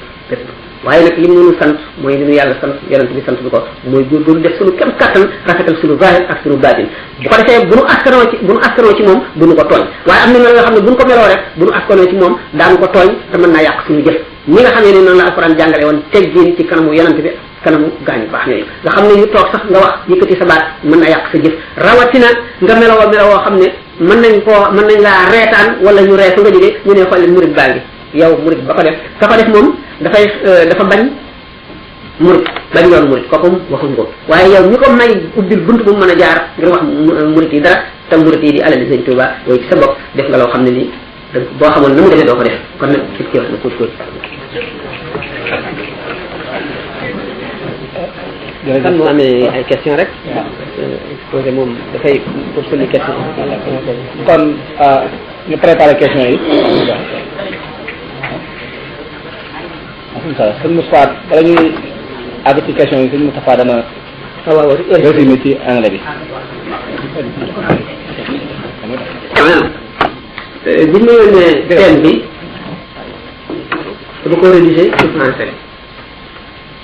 [SPEAKER 1] waaye nag li mu nu sant mooy li nu yàlla sant yonent bi sant bi ko mooy góorgóorlu def suñu kem kattan rafetal suñu zahir ak suñu baatin bu ko defee bu nu askanoo ci moom bu nu ko tooñ waaye am na melo yoo xam ne bu nu ko meloo rek bu nu askanoo ci moom daanu ko tooñ te mën naa yàq suñu jëf ñi nga xam ne noonu la alquran jàngale woon teggin ci kanamu yonent bi kanamu gaañu baax ñooyu nga xam ne ñu toog sax nga wax yëkkati sa baat mën na yàq sa jëf rawatina nga meloo xam ne mën nañ laa reetaan wala ñu ree fa nga jógee ñu ne xool leen murid baa ngi yow murid ba ko def ka ko def moom dafa bañ murid bañ yoon murid kooku waxuñ ko waaye yow ñu ko may ubbil bunt bu mu mën a jaar ngir wax murid yi dara te murid yi di alali sëñ Tuuba yooyu ci sa bopp def nga loo xam ne nii boo xamoon na mu defee doo ko def kon nag ci wax na kuuj kan moo amee ay question rek exposé moom dafay pour suñu question
[SPEAKER 2] kon ñu préparé question yi sëñ Moustapha bala ñuy àgg ci question yi sëñ Moustapha dana résumé ci anglais bi
[SPEAKER 1] bi ñu yónnee thème bi dama ko rédigé ci français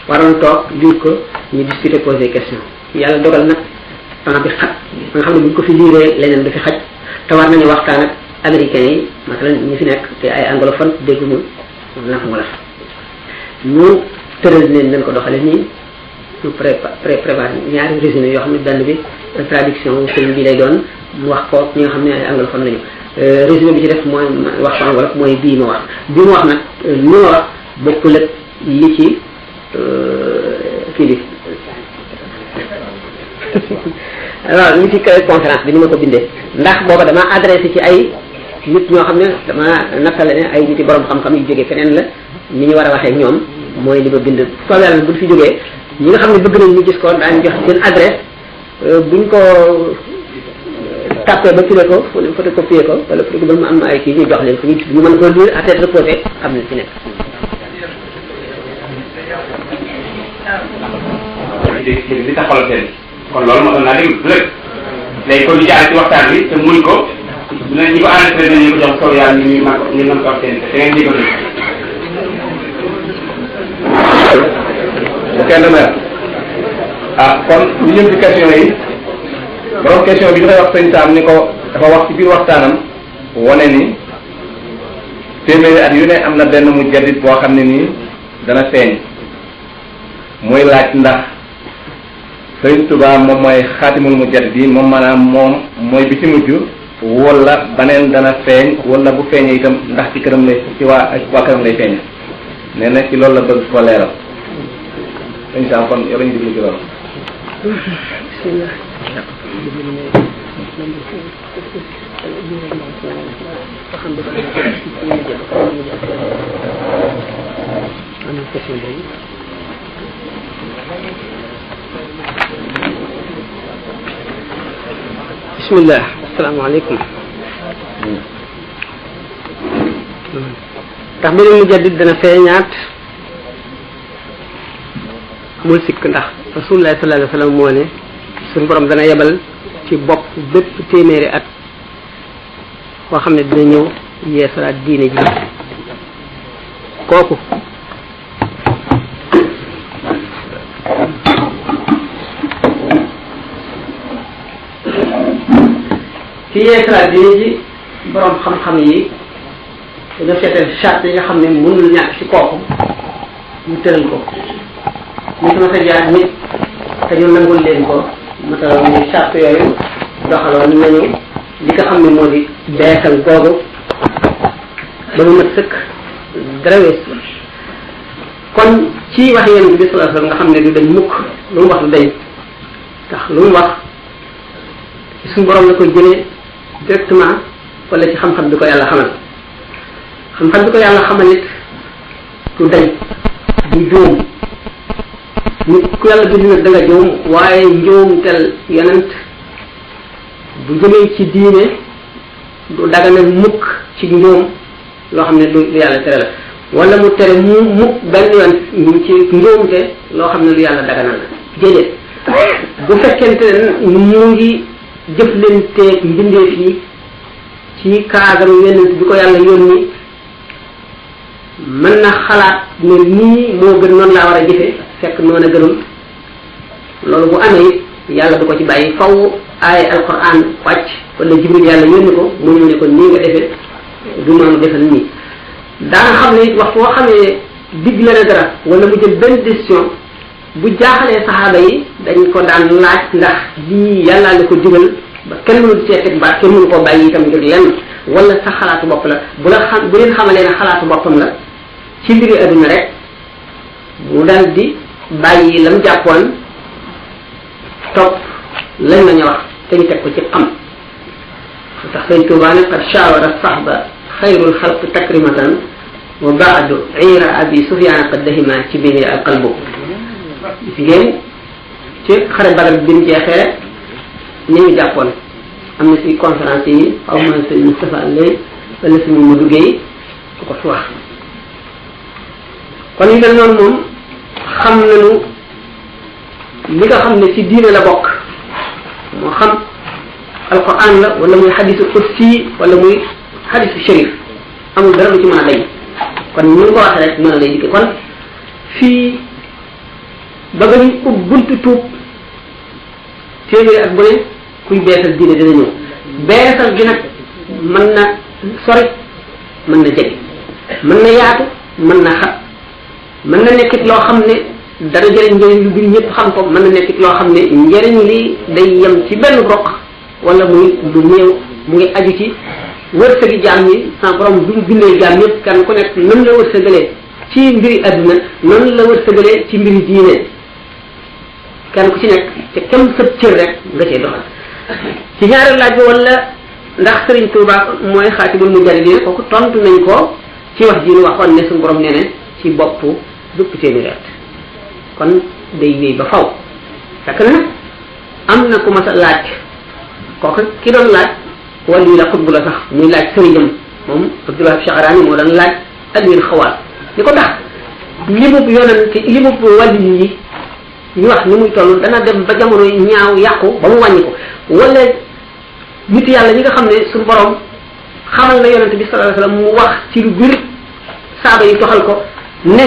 [SPEAKER 1] waroon toog lire ko ñu discuter poser question yàlla dogal nag temps bi xat nga xam ne bu ñu ko fi liiree leneen du fi xaj te war nañu waxtaan ak américains yi masalan ñi fi nekk te ay anglophone dégguñu naf wolof ñu tëral leen ko doxale nii ñu préparé ñaari résumé yoo xam ne benn bi traduction sëñ bi lay doon mu wax ko ñi nga xam ne ay anglophone lañu résumé bi ci def mooy wax ko wolof mooy bii ma wax nag li ma wax bokkul ak li ci kii bi waaw li ci conférence bi ni ma ko bindee ndax booba dama adressé ci ay nit ñoo xam ne dama nattale ne ay nit yi borom xam-xam yu jógee feneen la ni ñu war a waxee ñoom mooy li ma bind soobee yàlla buñ fi jógee ñi nga xam ne bëgg nañ ñu gis ko daañu jox seen adresse buñ ko tapé ba filé ko photocopier ko wala photo ba mu am ay kii ñu jox leen ko ñu mën ko lire à tête reposée xam ne ci nekk
[SPEAKER 3] li taxawal seen kon loolu moo tax naa déglu lépp léegi kon ñu jaar ci waxtaan bi te muñ ko dinañ ñi ko enregistré dinañu ko jox soow yàlla ñu mën ko wax seen te ngeen jégal
[SPEAKER 2] bu kenn mer kon ñu ñëw ci question yi borom question bi dafay wax sëñ Sam ni ko dafa wax ci biir waxtaanam wane ni téeméeri at yu ne am na benn mu jaddit boo xam ne nii dana feeñ muy laaj ndax Sëriñ Tuubaa moom mooy xaatimul mu jaddit yi moom maanaam moom mooy bi ci mujj wala baneen dana feeñ wala bu feeñee itam ndax ci këram lay ci waa këram lay feeñ nee na ci loolu la bëgg ko leeral sëñ Sam kon yow la ñu déglu ci loolu
[SPEAKER 1] bismillah asalaamaaleykum ndax beneen mujaddid dana feeñaat amul sikk ndax rasulullah sallallahu alayhi wa sallam moo ne suñu borom dana yebal ci bopp bépp téeméeri at koo xam ne dina ñëw yeesalaat diine ji kooku ci yeesalaat diine ji borom xam-xam yi dañoo seetal charte yi nga xam ne mënul ñàkk ci kooku ñu tëral ko ñu sama sa jaar nit te ñu nangul leen ko matal ñu charte yooyu doxaloon nañu li nga xam ne moo di beesal googu ba mu mat sëkk dara wees kon ci wax yonent bi sallallahu alayhi wasallam nga xam ne du dañ mukk lu mu wax du dañ tax lu mu wax ci suñu borom la koy jëlee directement wala ci xam-xam bi ko yàlla xamal xam-xam bi ko yàlla xamal it du dañ du juum nit ku yàlla bind nag da nga juum waaye njuumtel yonent bu jëmee ci diine du daganal mukk ci njuum loo xam ne du yàlla tere la wala mu tere mu mukk benn yoon ci njuumte loo xam ne lu yàlla daganal la déedéet bu fekkente ne mu ngi jëflanteeg mbindeef yi ci kaagaru yonent bi ko yàlla yónni mën na xalaat ne nii moo gën noonu laa war a jëfe fekk noonu a gënul loolu bu amee it yàlla du ko ci bàyyi faw ay alquran wàcc wala jibril yàlla yónni ko mu ñëw ne ko nii nga defe du noonu defal nii daana xam ne it waxtu woo xamee digg la na dara wala mu jël benn décision bu jaaxalee saxaaba yi dañ ko daan laaj ndax lii yàllaa la ko digal ba kenn mënu cee teg baat kenn mënu koo bàyyi itam ngir lenn wala sa xalaatu bopp la bu leen xamalee ne xalaatu boppam la ci mbiri adduna rek mu dal di bàyyi lam jàppoon topp lañ la ñu wax te ñu teg ko ci xam tax sëñ Tuubaa ne qad shawara sahba xayrul xalq takrimatan wa baadu ira abi sufyaan qad dahima ci biir al qalbu ci ngeen ci xare Badar bi mu jeexee ni ñu jàppoon am na si conférence yi xaw ma sëñ Moustapha Lay wala sëñ Modou Gueye ku ko fi wax kon yu mel noonu moom xam nañu li nga xam ne ci diine la bokk moo xam alquran la wala muy xadisu qudsi wala muy xadisu sharif amul dara lu ci mën a dañ kon ñu ngi ko waxee rek noonu lay dikke kon fii ba nga ñu ub buntu tuub téeméeri ak bu ne kuy beesal diine dina ñëw beesal gi nag mën na sori mën na jege mën na yaatu mën na xat mën na nekkit loo xam ne dara jëriñ njëriñ lu bir ñëpp xam ko mën na nekkit loo xam ne njëriñ li day yem ci benn roq wala muy du néew mu ngi aju ci wërsëgi jaam ñi sans borom bi mu bindee jaam ñëpp kan ku nekk nan la wërsëgalee ci mbiri adduna noonu la wërsëgalee ci mbiri diine kenn ku ci nekk te kem sëb cër rek nga cee doxal ci ñaareel laaj bi wala ndax Sëriñ Tuubaa mooy xaatibul mujahidin kooku tontu nañ ko ci wax ji ñu waxoon ne suñu borom nee ne ci bopp bépp téeméeri at kon day wéy ba faw fekk na nag am na ku mas a laaj kooku ki doon laaj wàllu la xutbu la sax muy laaj sëriñam moom Abdullah Sha'rani moo doon laaj Alwil Xawaal ni ko tax limub yonent limub wàllu yi ñu wax ni muy toll dana dem ba jamono ñaaw yàqu ba mu wàññi ko wala nit yàlla ñi nga xam ne suñu borom xamal na yonent bi sallallahu alayhi wasallam mu wax ci lu bir saaba yi doxal ko ne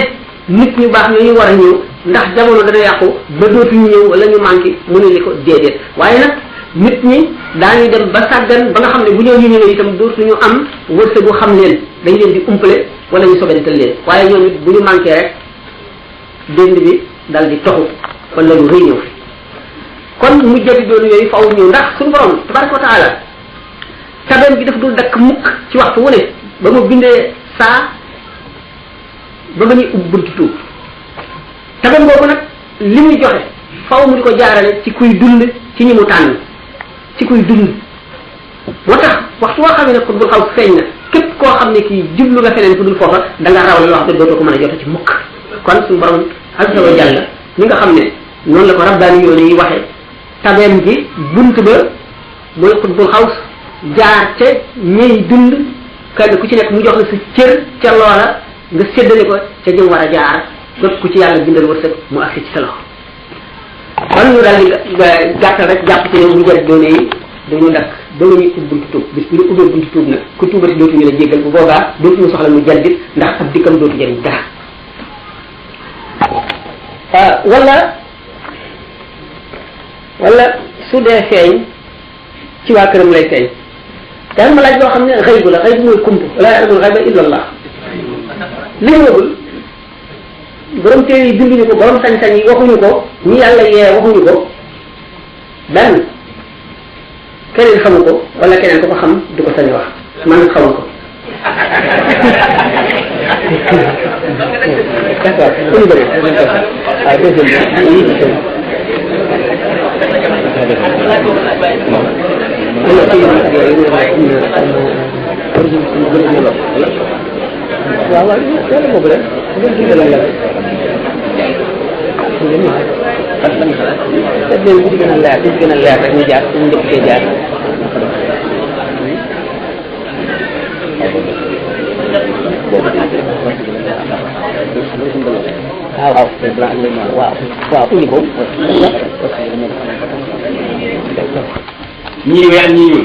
[SPEAKER 1] nit ñu baax ñoo ñu war a ñëw ndax jamono dana yàqu ba dootuñu ñëw wala ñu manqué mu ne li ko déedéet waaye nag nit ñi daañuy dem ba sàggan ba nga xam ne bu ñëw ñu ñëwee itam dootuñu am wërsëgu xam leen dañ leen di umpale wala ñu sobental leen waaye ñoom it bu ñu manqué rek dënd bi dal di toxu wala lu rëy ñëw fi kon mu jëti doon yooyu faaw ñëw ndax suñu borom tabaraka wa taala tabeem bi daf dul dakk mukk ci waxtu wu ne ba mu bindee saa ba ba ñuy ub buntu tuub tabeem boobu nag li muy joxe faaw mu di ko jaarale ci kuy dund ci ñi mu tànn ci kuy dund moo tax waxtu woo xam ne nag bul xaw feeñ na képp koo xam ne kii jublu nga feneen fu dul foofa da nga rawale loo xam ne dootoo ko mën a jota ci mukk kon suñu borom azza wa jalla ñi nga xam ne noonu la ko rabbaani yoon yi waxe tabeem ji bunt ba mooy xutbul xaws jaar ca ñey dund kenn ku ci nekk mu jox la sa cër ca loola nga séddale ko ca jëm war a jaar képp ku ci yàlla bindal wërsëg mu agsi ci sa loxo kon ñu daal di gàttal rek jàpp ci ne mu jël doole yi dañu dakk doole ñu ubbi buntu tuub bis bu ñu ubbee buntu tuub nag ku tuubati dootuñu la jéggal bu boobaa dootuñu soxla mu jël ndax ab dikkam dootu jëriñ dara wala su dee feeñ ci waa këram lay feeñ daal ma laaj loo xam ne xëy bu la xëy bu mooy kump wala ya'lamul ghayba illa Allah li ñëwagul borom téere yi binduñu ko borom sañ-sañ yi waxuñu ko ñi yàlla yee waxuñu ko benn keneen xamu ko wala keneen ko ko xam du ko sañ wax man xamu ko d'accord ñu bëri waaw deuxième waaw waaw yàlla boobu rek ngeen digal la ngeen bu ci gën a leer bu ci gën a leer rek ñu jaar ñu njëkk cee jaar waaw waaw waaw indi ko
[SPEAKER 3] ñii weex ñii ñuul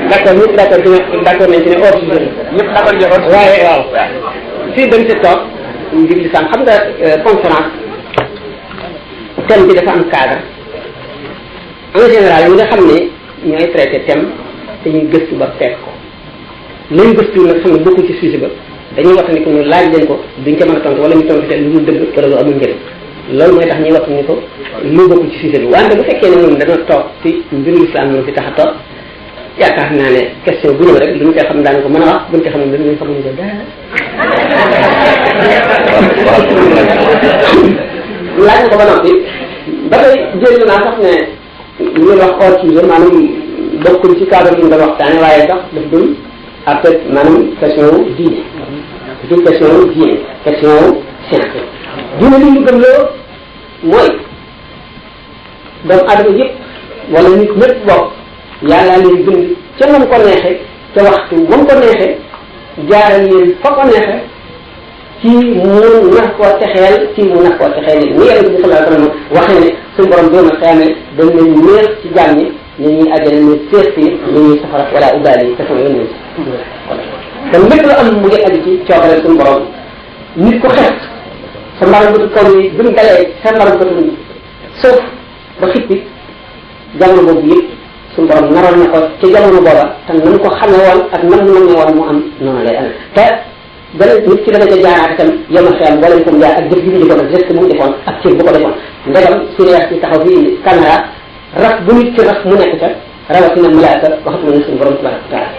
[SPEAKER 1] d'accord ñëpp d'accord nañ ci ne hors sujet
[SPEAKER 3] ñëpp d'accord ñu hors
[SPEAKER 1] waaye waaw fii dañ si toog ngir lisaan xam nga conférence thème bi dafa am cadre en général ñi nga xam ne ñooy traité thème dañuy gëstu ba fekk ko lañ gëstu nag xam ne bokkul ci sujet ba dañuy waxta ni ko ñu laaj leen ko duñ ca mën a tontu wala ñu tontu seen lu dul dëgg wala lu amul njëriñ loolu mooy tax ñuy waxta ni ko lu bokkul ci sujet bi wante bu fekkee ne moom dana toog ci mbiru islam moom fi tax a toog yaakaar naa ne question bu ñëw rek lu ñu koy xam daan ko mën a wax buñ ko xamul dañ xamuñ ko dara laaj na ko ba noppi ba tey jël naa sax ne ñu ngi wax hors sujet maanaam bokkul ci cadre bi ñu doon waxtaane waaye sax daf dul après maanaam question wu diine du question wu diine question wu science diine li ñu gëm loo mooy doomu adama yëpp wala nit ñëpp bokk yàlla leen bind ca nam ko neexe ca waxtu wam ko neexe jaaral leen fa ko neexe ci mu nax koo texeel ci mu nax koo texeel ni yàlla bi sallallahu alayhi wa sallam waxee ne suñu borom doona xeame dañ leen neex ci jàmm ñi ñu ñuy àjjana ne seet yi ñu ñuy safara wala ubaali yi te sama yoon si kon lépp lu am mu ngi aju ci coobare suñu borom nit ko xeet sa mbaram bëtu kaw yi bi mu dalee sa mbaram bëtu suuf ba xippi jamono boobu yëpp suñu borom naroon na ko ci jamono booba te nam ko xamee woon ak nam nam ne woon mu am noonu lay amee te dana nit ci dana ca jaaraat itam yemal xeyam wala ñu ko jaar ak jëf bi mu defoon geste bu mu defoon ak cër bu ko defoon ndegam sirias ci taxaw fii caméra raf bu nit ci raf mu nekk ca rawatina malaaka waxatuma ne suñu borom tabaraka taala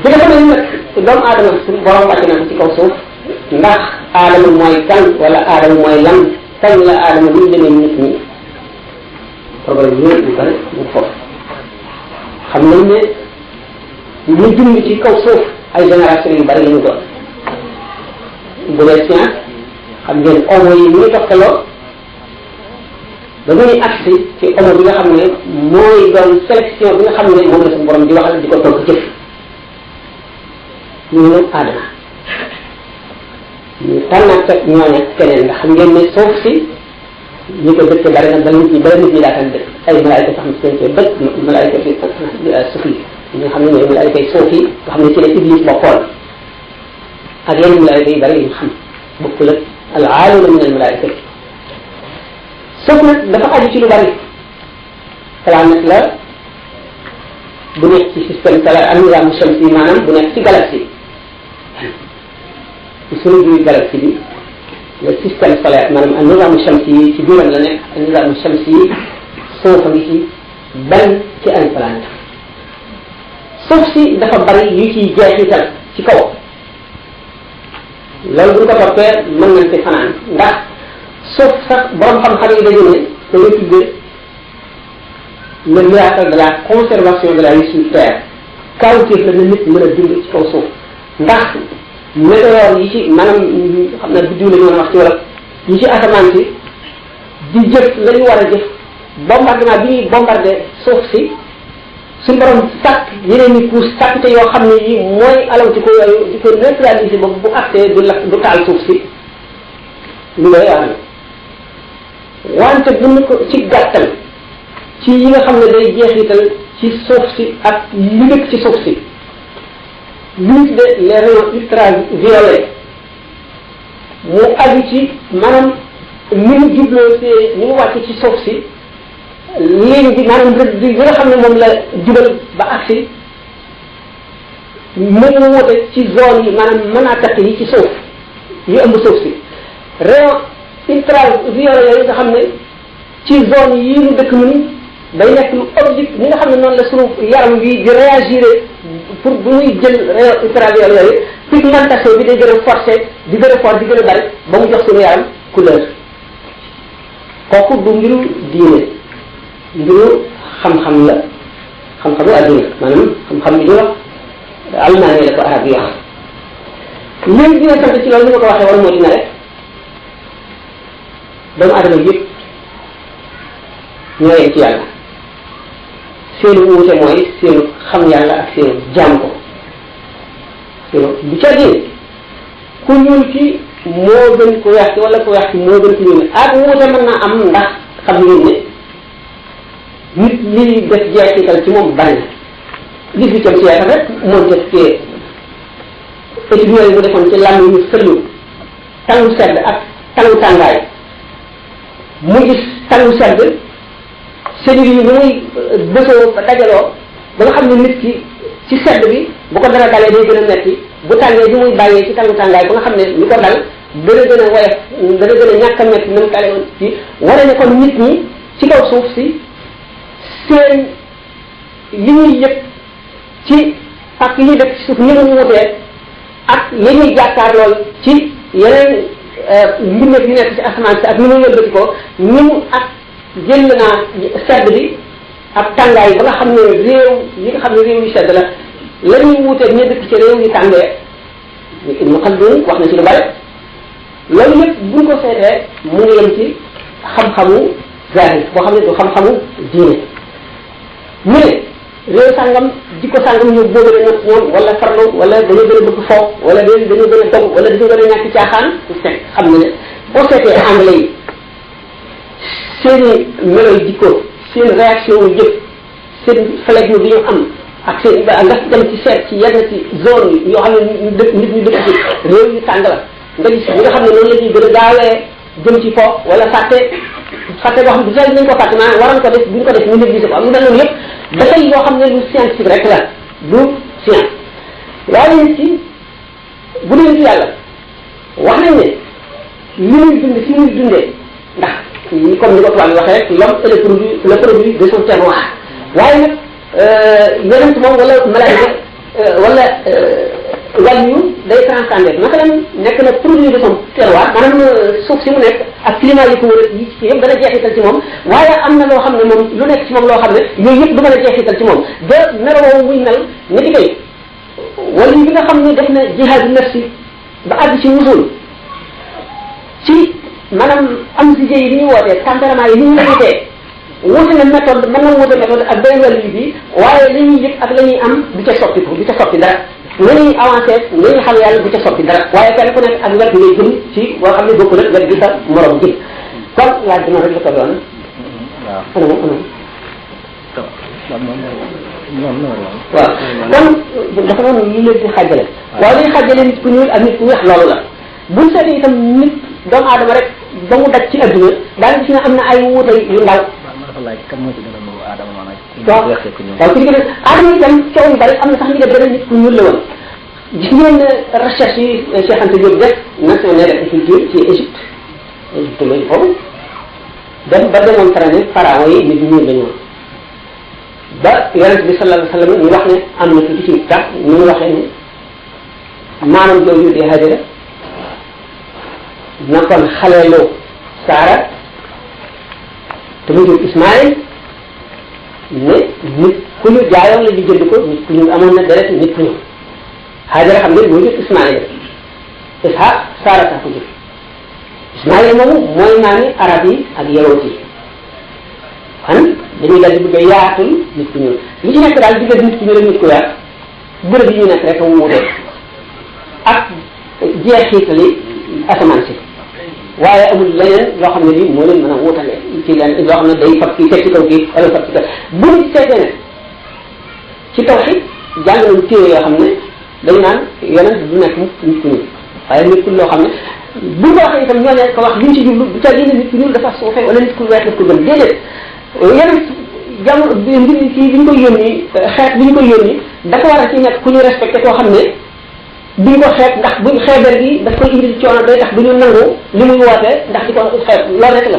[SPEAKER 1] bi nga xam ne nag doomu aadama suñu borom wàcc na ko ci kaw suuf ndax aadama mooy kan wala aadama mooy lan kañ la aadama lu demee nit ñi problème yooyu yu bëri bu foofu xam nañ ne ñu dund ci kaw suuf ay génération yu bëri la ñu doon bu dee science xam ngeen homo yi ñu tokkaloo ba muy agsi ci homo bi nga xam ne mooy doon sélection bi nga xam ne moom la suñu borom di waxal di ko togg jëf ñu ñëw aadama ñu tànnaat ak ñooña keneen nga xam ngeen ne suuf si ñi ko dëkk bari na ba nit ñi daataan dëkk ay malaayika sax seen cee dëkk malaayika fi suuf yi ñi nga xam ne ñooy malaayika yi suuf yi nga xam ne ci la iblis bokkoon ak yenn malaayika yi bari yu ñu xam bokkul ak al aaluna min al malaayika suuf nag dafa aju ci lu bari planète la bu nekk ci système solaire am nizaamu shamsi maanaam bu nekk ci galaxie ci sunu biir galaxie bi le système solaire maanaam al nizaamu shamsi yi ci biiram la nekk al nizaamu shamsi yi suuf a ngi ci benn ci ay planète suuf si dafa bari yu ciy jeexital ci kaw loolu bu ñu ko toppee mën nañ ci fanaan ndax suuf sax borom xam-xam yi dañu ne dañu tuddee le miracle de la conservation de la vie sur terre kawteef la na nit mën a dund ci kaw suuf ndax météore yi ci maanaam xam naa biddiw la ñu mën a wax ci wolof yi ci asamaan si di jëf la ñu war a jëf bombardement bi ñuy bombardé suuf si suñu borom sàkk yeneen i couche sàkkte yoo xam ne yi mooy alawti ko yooyu di ko neutraliser ba bu accès du lakk du taal suuf si lu lay am wante buñ ko ci gàttal ci yi nga xam ne day jeexital ci suuf si ak li nekk ci suuf si li ñu tuddee les rayons ultraviolets mu aju ci maanaam ni mu jubloo see ni mu wàcc ci suuf si ligne bi maanaam rëdd bi nga xam ne moom la jubal ba agsi mu wute ci zone yi maanaam manaakat yi ci suuf yi ëmb suuf si rayon ultraviolet yooyu nga xam ne ci zone yi ñu dëkk ni day nekk lu objectif ni nga xam ne noonu la sunu yaram bi di réagir pour bu muy jël rayon ultraviolet yooyu pigmentation bi day gën a forcé di gën a fort di gën a bari ba mu jox sunu yaram couleur kooku du mbiru diine mbiru xam-xam la xam-xamu adduna maanaam xam-xam bi ñu wax almaani la ko arab yi wax léegi dina sant ci loolu ni ma ko waxee woon moo dina rek doomu adama yëpp ñoo yem ci yàlla seenu wuute mooy seenu xam yàlla ak seenu jaam ko seenu bu ca diine ku ñuul ki moo gën ku weex ki wala ku weex ki moo gën ku ñuul ak wuute mën naa am ndax xam ngeen ne nit li def jeexital ci moom bari na gis bi tam ci yaakaar rek moo def kee études yooyu mu defoon ci làmm ñu fëllu tangu sedd ak tangu tàngaay mu gis tangu sedd cellules yi ni muy bësoo ba dajaloo ba nga xam ne nit ki ci sedd bi bu ko dara dalee day gën a metti bu tàngee bi muy bàyyee ci tangu tàngaay ba nga xam ne li ko dal dana gën a woyof dana gën a ñàkk a metti na mu tale woon ci wane ne kon nit ñi ci kaw suuf si seen li ñuy yëg ci ak li ñuy def ci suuf ni mu wutee ak li ñuy jàkkaar lool ci yeneen mbindeef yi nekk ci asamaan si ak ni mu yëlbati ko ni mu ak jël naa sedd bi ak tàngaay ba nga xam ne réew yi nga xam ne réew yu sedd la ñuy wuuteeg ña dëkk ci réew yu tàngee Ibnu Xaldun wax na ci lu bari loolu yëpp buñ ko seetee mu ngi yem ci xam-xamu zahir boo xam ne du xam-xamu diine ñu ne réew sàngam jikko sàngam ñu bëgg a not ñoom wala farlu wala dañoo gën a bëgg foofu wala dañoo gën a dog wala dañoo gën a ñàkk caaxaan fekk xam ne boo seetee anglais yi seeni meloy jikko seen réaction wu jëf seen flegme bi ñu am ak seen nga dem ci seet ci yenn ci zone yi yoo xam ne nit ñu dëkk ci réew yu tàng la nga gis ñi nga xam ne noonu la ñuy gën a gaawee jëm ci fo wala fàtte boo xam ne déjà nañ ko fàtte maanaam waroon ko def bu ñu ko def ñu négligé ko am lu mel noonu yëpp dafay yoo xam ne lu scientifique rek la du science waaye nit ci bu dee ci yàlla wax nañ ne li muy dund fi muy dundee ndax comme ni ko tubaab yi waxee rek l'homme est le produit de son terroir waaye nag yeneen moom wala maladie wala wàllu day transcender masalan nekk na produit de son terroir maanaam suuf si mu nekk ak climat yi ko wër yi ci yëpp dana jeexital ci moom waaye am na loo xam ne moom lu nekk ci moom loo xam ne yooyu yëpp du mën a jeexital ci moom ba melo woowu muy mel ni ki kay wala yi nga xam ne def na jihaad nafsi ba àgg ci wusul ci maanaam am si yi li ñuy wootee tempérament yi li ñu wutee wuute na méthode mën na wuute méthode ak benn wàllu bi waaye li ñuy yëg ak la ñuy am du ca soppiku du ca soppi dara na ñuy avancé na ñuy xam yàlla du ca soppi dara waaye kenn ku nekk ak wet ngay jëm ci boo xam ne bokku nag wet gi sa morom jëm kon laaj bi noonu rek la ko doon waaw kon dafa doon lu leen di xàjjale waaw liy xàjjale nit ku ñuul ak nit ku weex loolu la buñ seetee itam nit doomu aadama rek ba mu daj ci adduna daañu gis ne am na ay wuute yu ndaw waaw waaw ci diggante aadama itam coow yu bari am na sax ñu def beneen nit ku ñuul la woon gis ngeen recherche yi Cheikh Anta Diop def national agriculture ci Égypte Égypte la foofu dem ba démontré ne pharaon yi nit ñuul la ñu woon ba yonent bi sallallahu alayhi wa sallam ñu wax ne am na tuuti ci tax ñu mu waxee ne maanaam jooju di Hajara na kon xaleeloo Saara te mu jur Ismaïl ne nit ku ñu jaayoon la ñu jënd ko nit ku ñu amoon na deret nit ku ñu Hajara xam ngeen moo jur Ismaïl Ishaq Saarata ko jëf Ismaïl moomu mooy maami arab yi ak yawut yi xam dañuy daal di bëgg a yaatul nit ku ñuul li ci nekk daal diggante nit ku ñuul ak nit ku weex bërëb yi ñu nekk rek mu wutee ak jeexitali asamaan si waaye amul leneen loo xam ne lii moo leen mën a wutale ci leen loo xam ne day fab kii teg ci kaw kii wala fab ci kaw bu ñu seetee ne ci tawhid jàng nañu téere yoo xam ne dañ naan yonent du nekk nit ku ñuul waaye nit ku loo xam ne bu ñu ko waxee itam ñoo ne ko wax liñ ci jublu bu ca génne nit ku ñuul dafa suufee wala nit ku weex daf ko gën déedéet yonent jamono mbir kii bi ñu koy yónni xeet bi ñu koy yónni dafa war a ci nekk ku ñu respecté koo xam ne duñ ko xeet ndax buñ xeebar gi daf koy indi coono day tax du ñu nangu li muy wootee ndax di ko xeet loolu rek la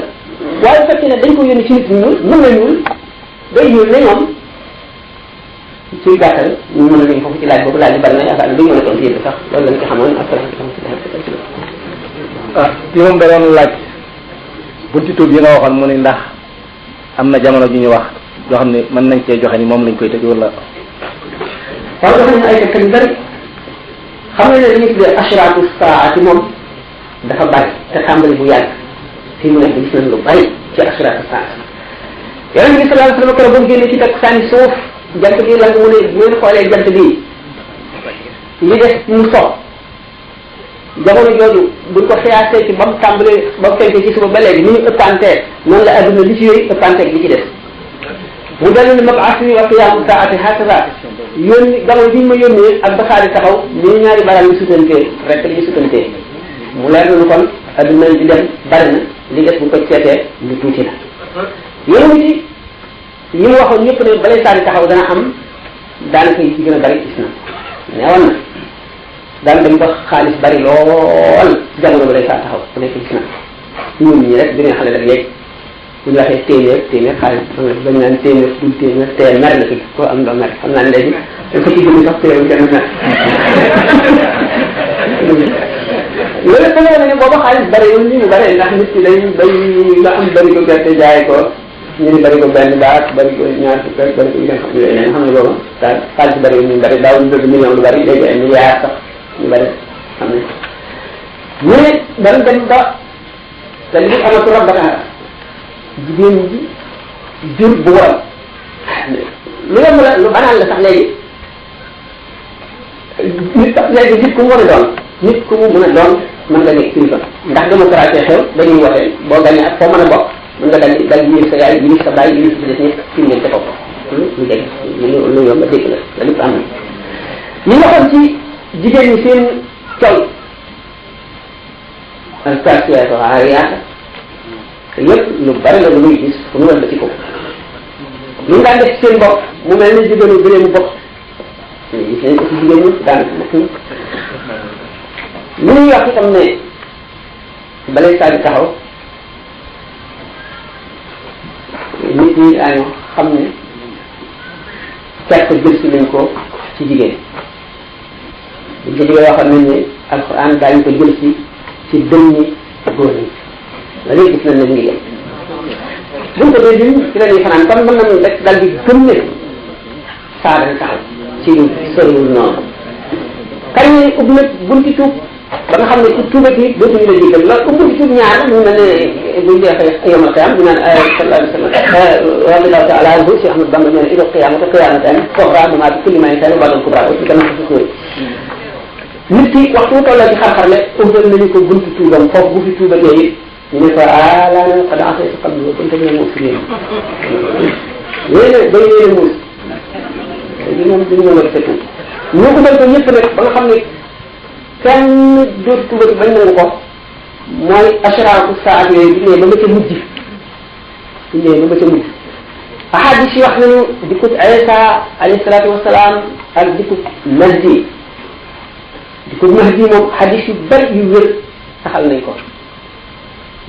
[SPEAKER 1] waaye bu fekkee ne dañ ko yónni ci nit ñuul mën na ñuul day ñuul ne ñoom ci gàttal ñu mën a lim foofu ci laaj boobu laaj bi bari na yaakaar ne duñ mën a tontu yëpp sax loolu lañ ci xamoon
[SPEAKER 2] ah li moom da doon laaj bunti tuub yi nga waxoon mu ni ndax am na jamono ju ñu wax yoo xam ne mën nañ cee joxe ni moom lañ koy tëj wala.
[SPEAKER 1] waaw joxe nañu ay tegtal yu bari xam nga ne dañuy tuddee ashraatu saati moom dafa bari te tàmbali bu yàgg fii mu nekk gis nañ lu bari ci ashraatu saati yonent bi sallallahu alayhi wa sallam keroog ba mu génnee ci teg sànni suuf jant bi lan mu ne bu ngeen xoolee jant bi li des mu so jamono jooju buñ ko xiyaasee ci ba mu tàmbalee ba mu fenkee ci suba ba léegi ni ñu ëppantee noonu la adduna li ci yooyu ëppanteeg li ci des mu dellu ni mab'athi wa qiyaamu saa'ati hakaza yónni jamono bi ñu ma yónnee ak ba xaari taxaw ni ñaari baaraam yu sutantee rek li ñu sutantee mu leer na nu kon adduna di dem bari na li des buñ ko seetee lu tuuti la yéen ci yi mu waxoon ñëpp ne balay saari taxaw dana am daanaka yi ci gën a bari gis na neewoon na daan dem ba xaalis bari lool jamono ba lay saa taxaw ku nekk gis na ñun ñi rek bi nga xam ne rek léegi bu ñu waxee téeméer xaalis dañ naan téeméer dul téeméer te mer la tudd ko am doo mer xam naa ne léegi dañ ko ci gën sax téeméer kenn mer loolu da nga ne booba xaalis bari yoon li mu bari ndax nit ki day nga am bari ko gerte jaay ko ñu ni bari ko benn baat bari ko ñaar fukk bari ko ñu xam yooyu xam ne booba daal xaalis bari yoon ñu bari daawuñu bëgg million lu bari léegi ay milliards sax ñu bari xam ne ñu ne dañ dem ba te li amatu rabbata jigéen ji jur bu woon lu yomb la lu banaan la sax léegi nit sax léegi nit ku mu mën a doon nit ku mu mën a doon mën nga nekk kilifa ndax démocratie xew dañuy wote boo gagné ak foo mën a bokk mën nga dal yilif sa yaay yilif sa baay yilif sa des ñëpp fi mu nekk sa bopp lu dégg lu yomb a dégg la lépp am na ñu waxoon ci jigéen ñi seen col alkasiyaat aariyaat yëpp lu bari la lu muy gis fu mu wër ci ko ñu daan def seen bopp mu mel ni jigéenu gëleemu bopp gis nañ ko ci jigéen ñi daanaka bokk ñu ñuy wax itam ne balay saa di taxaw nit ñi daañu xam ne certe jël si nañ ko ci jigéen buñ ko jógee waxoon nañ ne alxuraan daañu ko jël ci dënni góor ñi la léegi gis nañ ne ñu ngi dem buñ ko dee dim ci la ñuy fanaan kon mën nañu rek dal di gëm ne saa dana taxaw ci lu soriwul noonu kañ ne ubbi nag bunti tuub ba nga xam ne ku tuubati it dootuñu la jéggal loolu ubbi bunti tuub ñaar ñu mel ne buñ deexee yomal qiyam ñu naan sallallahu alayhi wa sallam radiyallahu ta'ala anhu Cheikh Ahmad Bamba nee na ila qiyamata qiyamatan soxra mama bi kulli ma insani wa dal kubra aussi kana ko sukkoy nit ki waxtu tolloo ci xar-xarle ubbal nañu ko buntu tuubam foofu bu fi tuubatee it ñu ne ko laa qad asayta qablu wa kunta minal mufsidin yéen bay yéen muus léegi moom duñu mën a fekk ñu ubbal ko ñëpp nag ba nga xam ne kenn dootu tuubati bañ nangu ko mooy ashraaku saat yooyu bu ñëwee ba nga ca mujj bu ñëwee ba nga ca mujj ahadis yi wax nañu dikkut Isa alayhi salaatu wasalaam ak dikkut Mahdi dikkut Mahdi moom hadis yu bari yu wér saxal nañ ko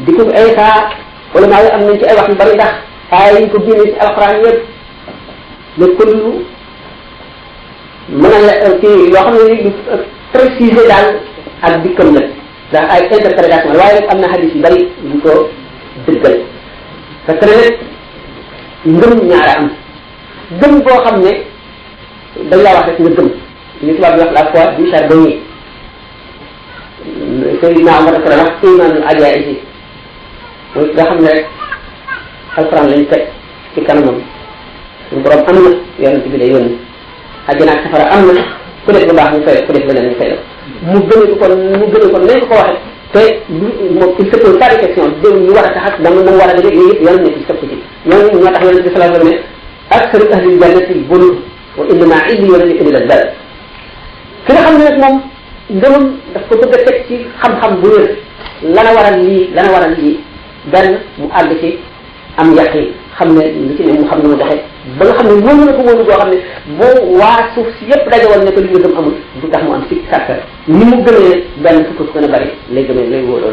[SPEAKER 1] dikkut Isa wala maa ngi am nañ ci ay wax yu bari ndax aaya yi ko génnee ci alquran yëpp ne kullu mën a la kii loo xam ne précisé daal ak dikkam la ndax ay interprétation la waaye am na hadis yu bari yu ko dëggal parce que nag ngëm ñaara am gëm boo xam ne dañ laa wax rek nga gëm li tubaab di wax la foi du charbonnier Seydina Omar dafa wax imaanul ajaa'ib yi mooy nga xam ne rek alxuraan lañ teg ci kanamam suñu borom am na yonent bi la yónni àjjana ak safara am na ku def lu baax ñu fay ku def leneen ñu fay mu gën ko nañ ko waxee te moom il se pose pas de question déw ñu war a tax ak dama mu war a def yooyu yëpp yoon nekk ci sëpp ci ñooñu ñoo tax yonent bi sallallahu alayhi wa sallam ne aksaru ahli jannati bulugh wa innama illiyuuna li ahli al-balad ki nga xam ne nag moom ngëmam daf ko bëgg a teg ci xam-xam bu wér lana waral lii benn mu àgg ci am yaqin xam ne li ci ne mu xam ne mu doxee ba nga xam ne wóolu na ko wóolu boo xam ne boo waa suuf si yépp dajewoon ne ko li nga gëm amul du tax mu am si sàkka ni mu gëmee benn fukk gën a bari lay gëmee lay wóoloo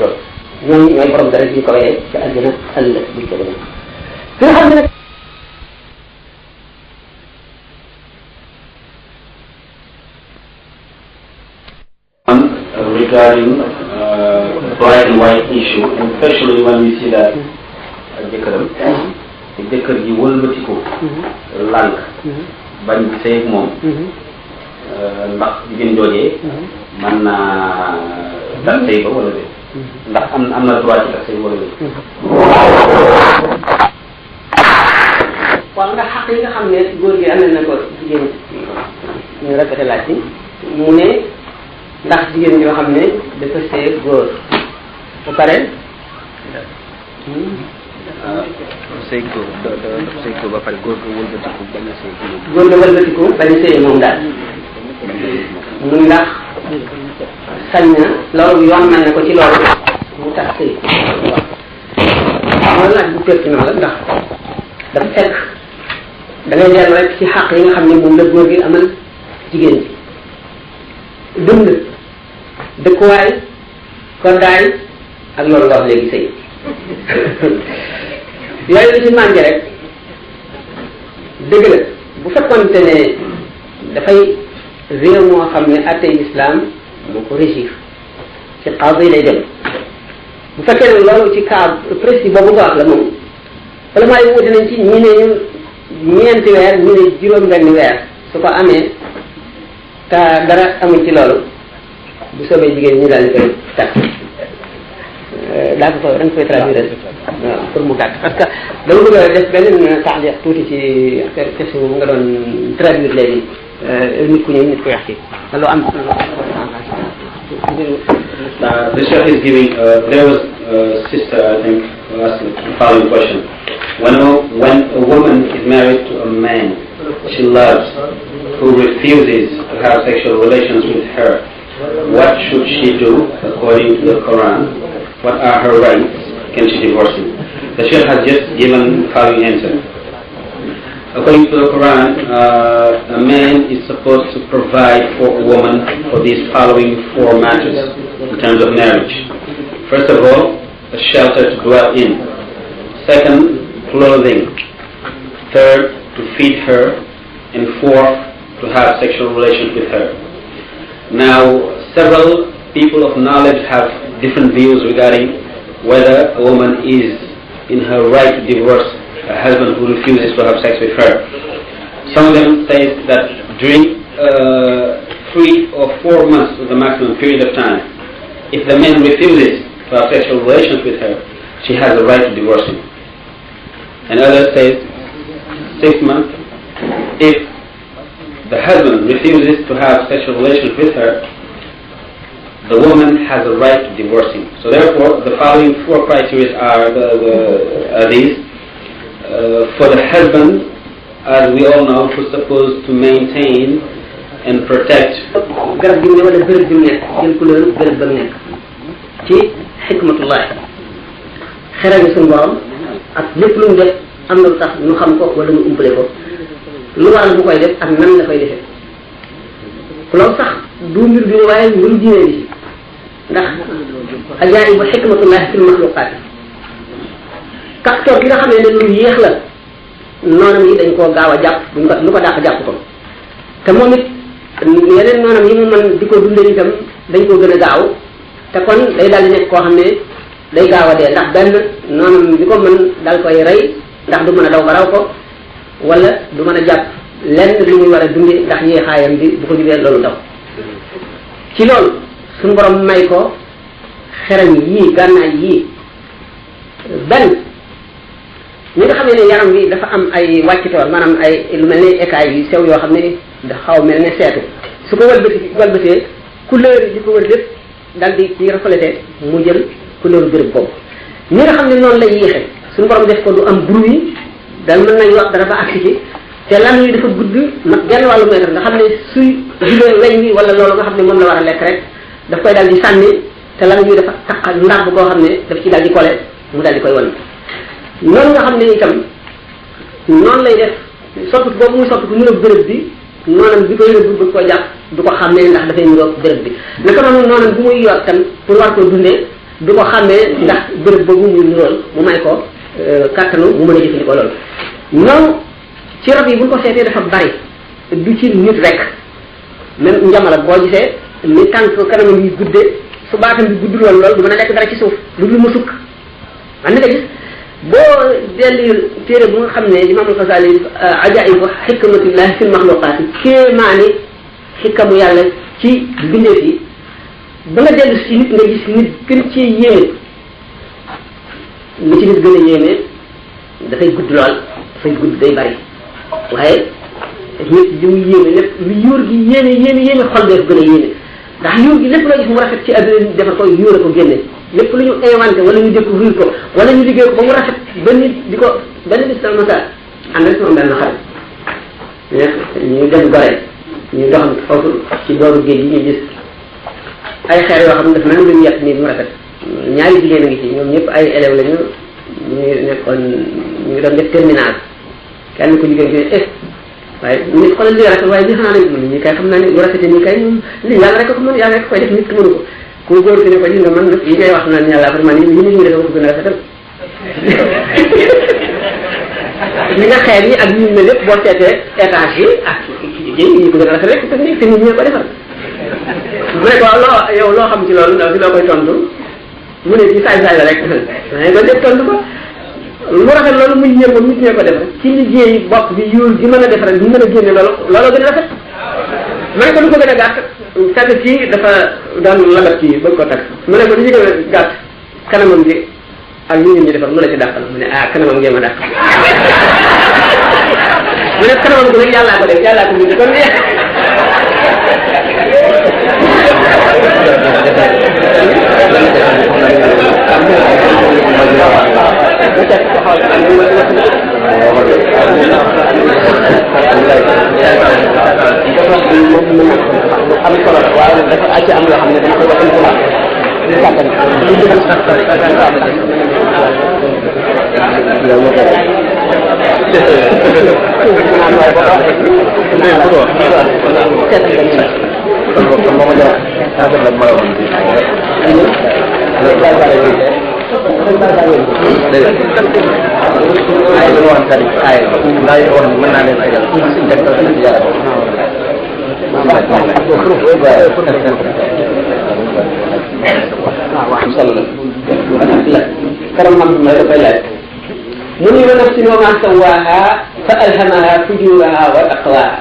[SPEAKER 1] loolu ñooy borom dara ñu ko wayee ci àddina ëllëg buñ ko gëmee ki nga xam ne nag
[SPEAKER 4] regarding black and white issue, and especially when we see that jëkkër ji wëlbatiku lànk bañ sëy moom ndax jigéen joojee mën naa tas sëy ba wala déet ndax am na droit ci tas sëy wala déet
[SPEAKER 1] waaw ndax xaq yi nga xam ne góor gi amee na ko jigéen ñu répété laaj bi mu ne ndax jigéen ñoo xam ne dafa sëy góor bu pare
[SPEAKER 5] sëy góor dafa sëy góor ba pare góor ga wëlbatiku bañ a sëy
[SPEAKER 1] góor ga wëlbatiku bañ a sëy moom daal muy ndax sañ na loolu yoon mel na ko ci loolu mu tax sëy waaw loolu laaj bu pertinent la ndax dafa fekk da ngay dellu rek ci xaq yi nga xam ne moom la góor gi amal jigéen bi dund dëkkuwaay koddaay ak loolu nga wax léegi sëy yooyu lu ci mànge rek dëgg la bu fekkoonte ne dafay réew moo xam ne attey islam moo ko régir ci xaw yi lay dem bu fekkee ne loolu ci cas précis boobu nga wax la moom wala maa yi wuute nañ ci ñi ne ñeenti weer ñi ne juróom-benni weer su ko amee te dara amul ci loolu bu soobee jigéen ñi daal di koy takk daa ko da nga koy traduire waaw pour mu gàtt parce que dama bëgg a def beneen taxliq tuuti ci question bu nga doon traduire léegi nit ku ñëw nit ku wax ci loo am
[SPEAKER 4] the chef is giving there was a sister I think asking the following question when a woman is married to a man she loves who refuses to have sexual relations with her what should she do according to the Quran? What are her rights? Can she divorce him? The Shaykh has just given the following answer. According to the Quran, a man is supposed to provide for a woman for these following four matters in terms of marriage. First of all, a shelter to dwell in. Second, clothing. Third, to feed her. And fourth, to have sexual relations with her. Now, several people of knowledge have different views regarding whether a woman is in her right to divorce a husband who refuses to have sex with her. Some of them say that during 3 or 4 months is the maximum period of time, if the man refuses to have sexual relations with her, she has the right to divorce him. And others say 6 months. If the husband refuses to have sexual relations with her, the woman has a right to divorce him. So therefore, the following 4 criteria are these. For the husband, as we all know, who's supposed to maintain and protect.
[SPEAKER 1] garab gi mu ne wala bërëb bi mu nekk jël couleur bërëb ba mu nekk ci xikmatullah xerañu suñu borom ak lépp lu mu def am na lu tax ñu xam ko wala ñu umpale ko lu waral bu koy def ak nan la koy defee loolu sax du mbir bi waaye mbiru diine bi ndax ajaa'ibu xikmatullah fil maxluqaat kàccoor gi nga xam ne lu yéex la noonam yi dañ koo gaaw a jàpp buñ ko lu ko dàq jàpp ko te moom it yeneen noonam yi mu mën di ko dundee itam dañ koo gën a gaaw te kon day daal di nekk koo xam ne day gaaw a dee ndax benn noonam bi ko mën dal koy rey ndax du mën a daw ba raw ko wala du mën a jàpp lenn lu muy war a dundee ndax yéexaayam bi bu ko jubee loolu daw ci loolu suñu borom may ko xeram yii gànnaay yii benn ñi nga xam ne yaram bi dafa am ay wàccitoor maanaam ay lu mel ne écailles yu sew yoo xam ne da xaw mel ne seetu su ko walbatee couleur yi ko wër lépp dal di ci reflété mu jël couleur béréb boobu ñi nga xam ne noonu lay yéexe suñu borom def ko du am bruit dal mën nañ wax dara ba agsi ci te lan yi dafa gudd mat genn wàllu mètre nga xam ne suy jubee weñ wi wala loolu nga xam ne moom la war a lekk rek daf koy dal di sànni te lan yi dafa taq ndàmb boo xam ne daf ci dal di collé mu dal di koy wan noonu nga xam ne itam noonu lay def soppiku boobu muy soppiku niroog béréb bi noonam bi koy rëbb bëgg koo jàpp du ko xàmmee ndax dafay niroog béréb bi naka noonu noonam bu muy yor tam pour war koo dundee du ko xàmmee ndax béréb boobu muy nirool mu may ko kàttanu mu mën a jëfandikoo loolu noonu ci rab yi buñ ko seetee dafa bari du ci nit rek même njamala boo gisee ni tànk kanamam yi guddee su baatam bi guddul woon loolu du mën a lekk dara ci suuf lu dul mu sukk man nga gis boo delli téere bu nga xam ne imam al-Ghazali ajaibu xikmatullahi fil maxluqaati kéemaani xikkamu yàlla ci bindeef yi ba nga dellu si nit nga gis nit gën ci yéeme li ci nit gën a yéeme dafay gudd lool dafay gudd day bari waaye nit li mu yéeme lépp lu yuur gi yéeme xol bee ko gën a yéeme ndax yuur gi lépp loo gis mu rafet ci àdduna defar ko yuur a ko génne lépp lu ñu inventé wala ñu découvrir ko wala ñu liggéey ko ba mu rafet ba nit di ko benn bis dama masa ànd ak sama benn xarit ñu dem Gorée ñu doxam foofu ci booru géej yi ñu gis ay xeer yoo xam ne daf na lu ñu yett nii mu rafet ñaari jigéen a ngi ci ñoom ñëpp ay élèves lañu ñu nekkoon ñu ngi doon def terminal kenn ku jigéen ci waaye nit xoolal lii rafet waaye li xanaa nañ ñi kay xam naa ne bu rafetee nii kay lii yàlla rek ko mën yàlla rek koy def nit ki mënu ko ku góor ki ne ko gis nga man nag yi ngay wax naan yàlla vraiment yi nit ñi dafa ko gën a rafetal ñi nga xeer yi ak ñu ne lépp boo seetee étage yi ak yi ko gën a rafet rek te nit ñi ko defal mu ne ko loo yow loo xam ci loolu ndaw si loo koy tontu mu ne ci saay la rek mais ko def tontu ko lu rafet loolu muy ñëw ko nit ñee ko defal ci liggéey bopp bi yuur gi mën a defal bi mën a génne loolu gën a rafet ma ne ko lu ko gën a gàtt fekk kii dafa daan labat kii bëgg ko takk mu ne ko li ñu gën a gàtt kanamam gi ak ñu ñi defar lu la ci dàqal mu ne kanamam ngeen ma dàq mu ne kanamam gi nag yàllaa ko def yàllaa ko bind kon am solo la waaye dafa àcc am yoo xam ne dañ koy wax ñu kàttan من ونفس وما سواها فألهمها فجورها وتقواها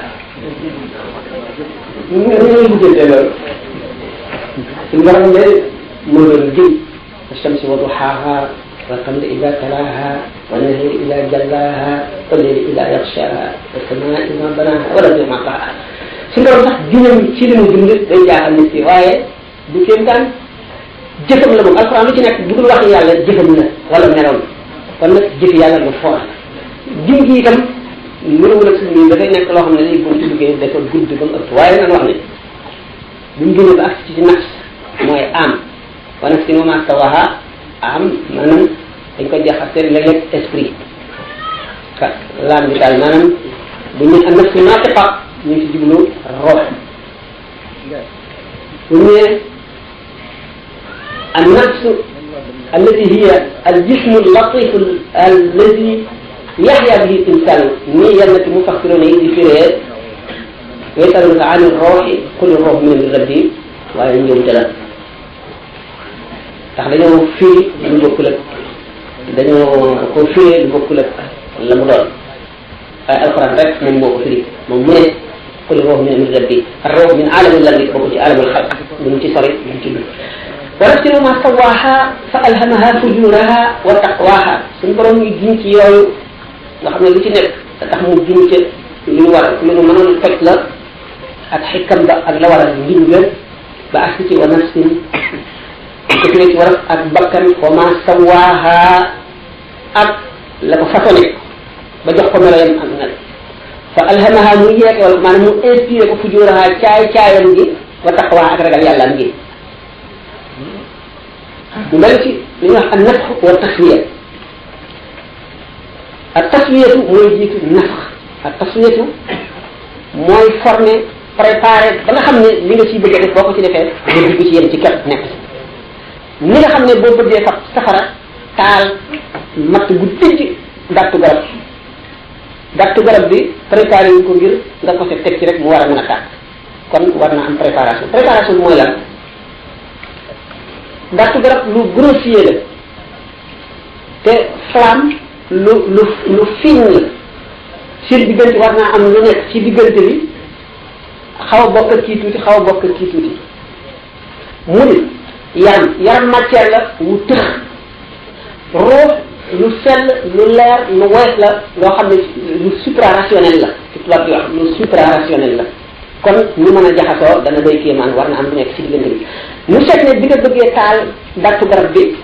[SPEAKER 1] الشمس وضحاها والقمر إذا تلاها والنهر إذا جلاها والليل إذا يغشاها والسماء إذا بناها والأرض ما طحاها سنقول صح جنم تشيل من جملة رجع الاستواء بكم كان جسم لهم القرآن لكن بدون واحد يعلم جسم له ولا نرون kon nag jëf yàlla lu foor jëm gi itam mënul ak suñu dafay nekk loo xam ne dañuy bon ci liggéey dafa gudd ba mu ëpp waaye nan wax ne buñ génnee ba agsi ci nafs mooy am wa nafsin wa ma sawaha am maanaam dañ ko jaxase léeg-léeg esprit ka laam bi daal maanaam bu ñu an nafsu naatiqa ñu ci jublu rox bu ñu an nafsu التي هي الجسم اللطيف الذي يحيا به الإنسان نية التي مفكرون يذكرها ويسألونك عن الروح كل الروح من ربي وينجو جلال dañoo firi lu bokkul ak dañoo ko firi lu bokkul ak la mu doon waaye alquran rek moom moo ko firi moom mu ne kul ruux min rabbi ar ruux min alamil ladhi bokk ci alamul xalq duñ ci sori duñ ci dugg wa nafsin wa ma sawaaha fa alhamaha fujuraha wa taqwaha suñu borom ñu giñ ci yooyu nga xam ne lu ci nekk da tax mu giñ ci lu ñu war lu ñu mënoon fekk la ak xikam ba ak la waral ngiñ nga ba ak ci wa nafsin ko ci war ak bakkan wa ma sawaaha ak la ko façonné ba jox ko meloyam ak mel fa alhamaha mu yeeke wala maanaam mu inspiré ko fujuraha caayam gi wa taqwaha ak ragal yàllaam gi mu mel ci li ñuy wax ak nafx wa taswiya ak taswiyatu mooy jiitu nafx ak taswiyatu mooy formé préparé ba nga xam ne li nga ciy bëgg a def boo ko ci defee nga dugg ci yem ci képp nekk ni nga xam ne boo bëggee fab safara taal matt gu tëj gàttu garab bi préparé wu ko ngir nga ko teg ci rek mu war a mën a tàkk kon war na am préparation préparation bi mooy lan gàttu garab lu grossier la te flamme lu fine la seen diggante war naa am lu nekk ci diggante bi xaw a bokk kii tuuti xaw a bokk kii tuuti mu ni yaram matière la wu tëx ruux lu sell lu leer lu woyof la loo xam ne lu suprarationnel la ci tubaab bi wax lu suprarationnel la kon ñu mën a jaxasoo dana doy kéemaan war na am lu nekk ci diggante bi mu seet ne bi nga bëggee taal gàttu garab bi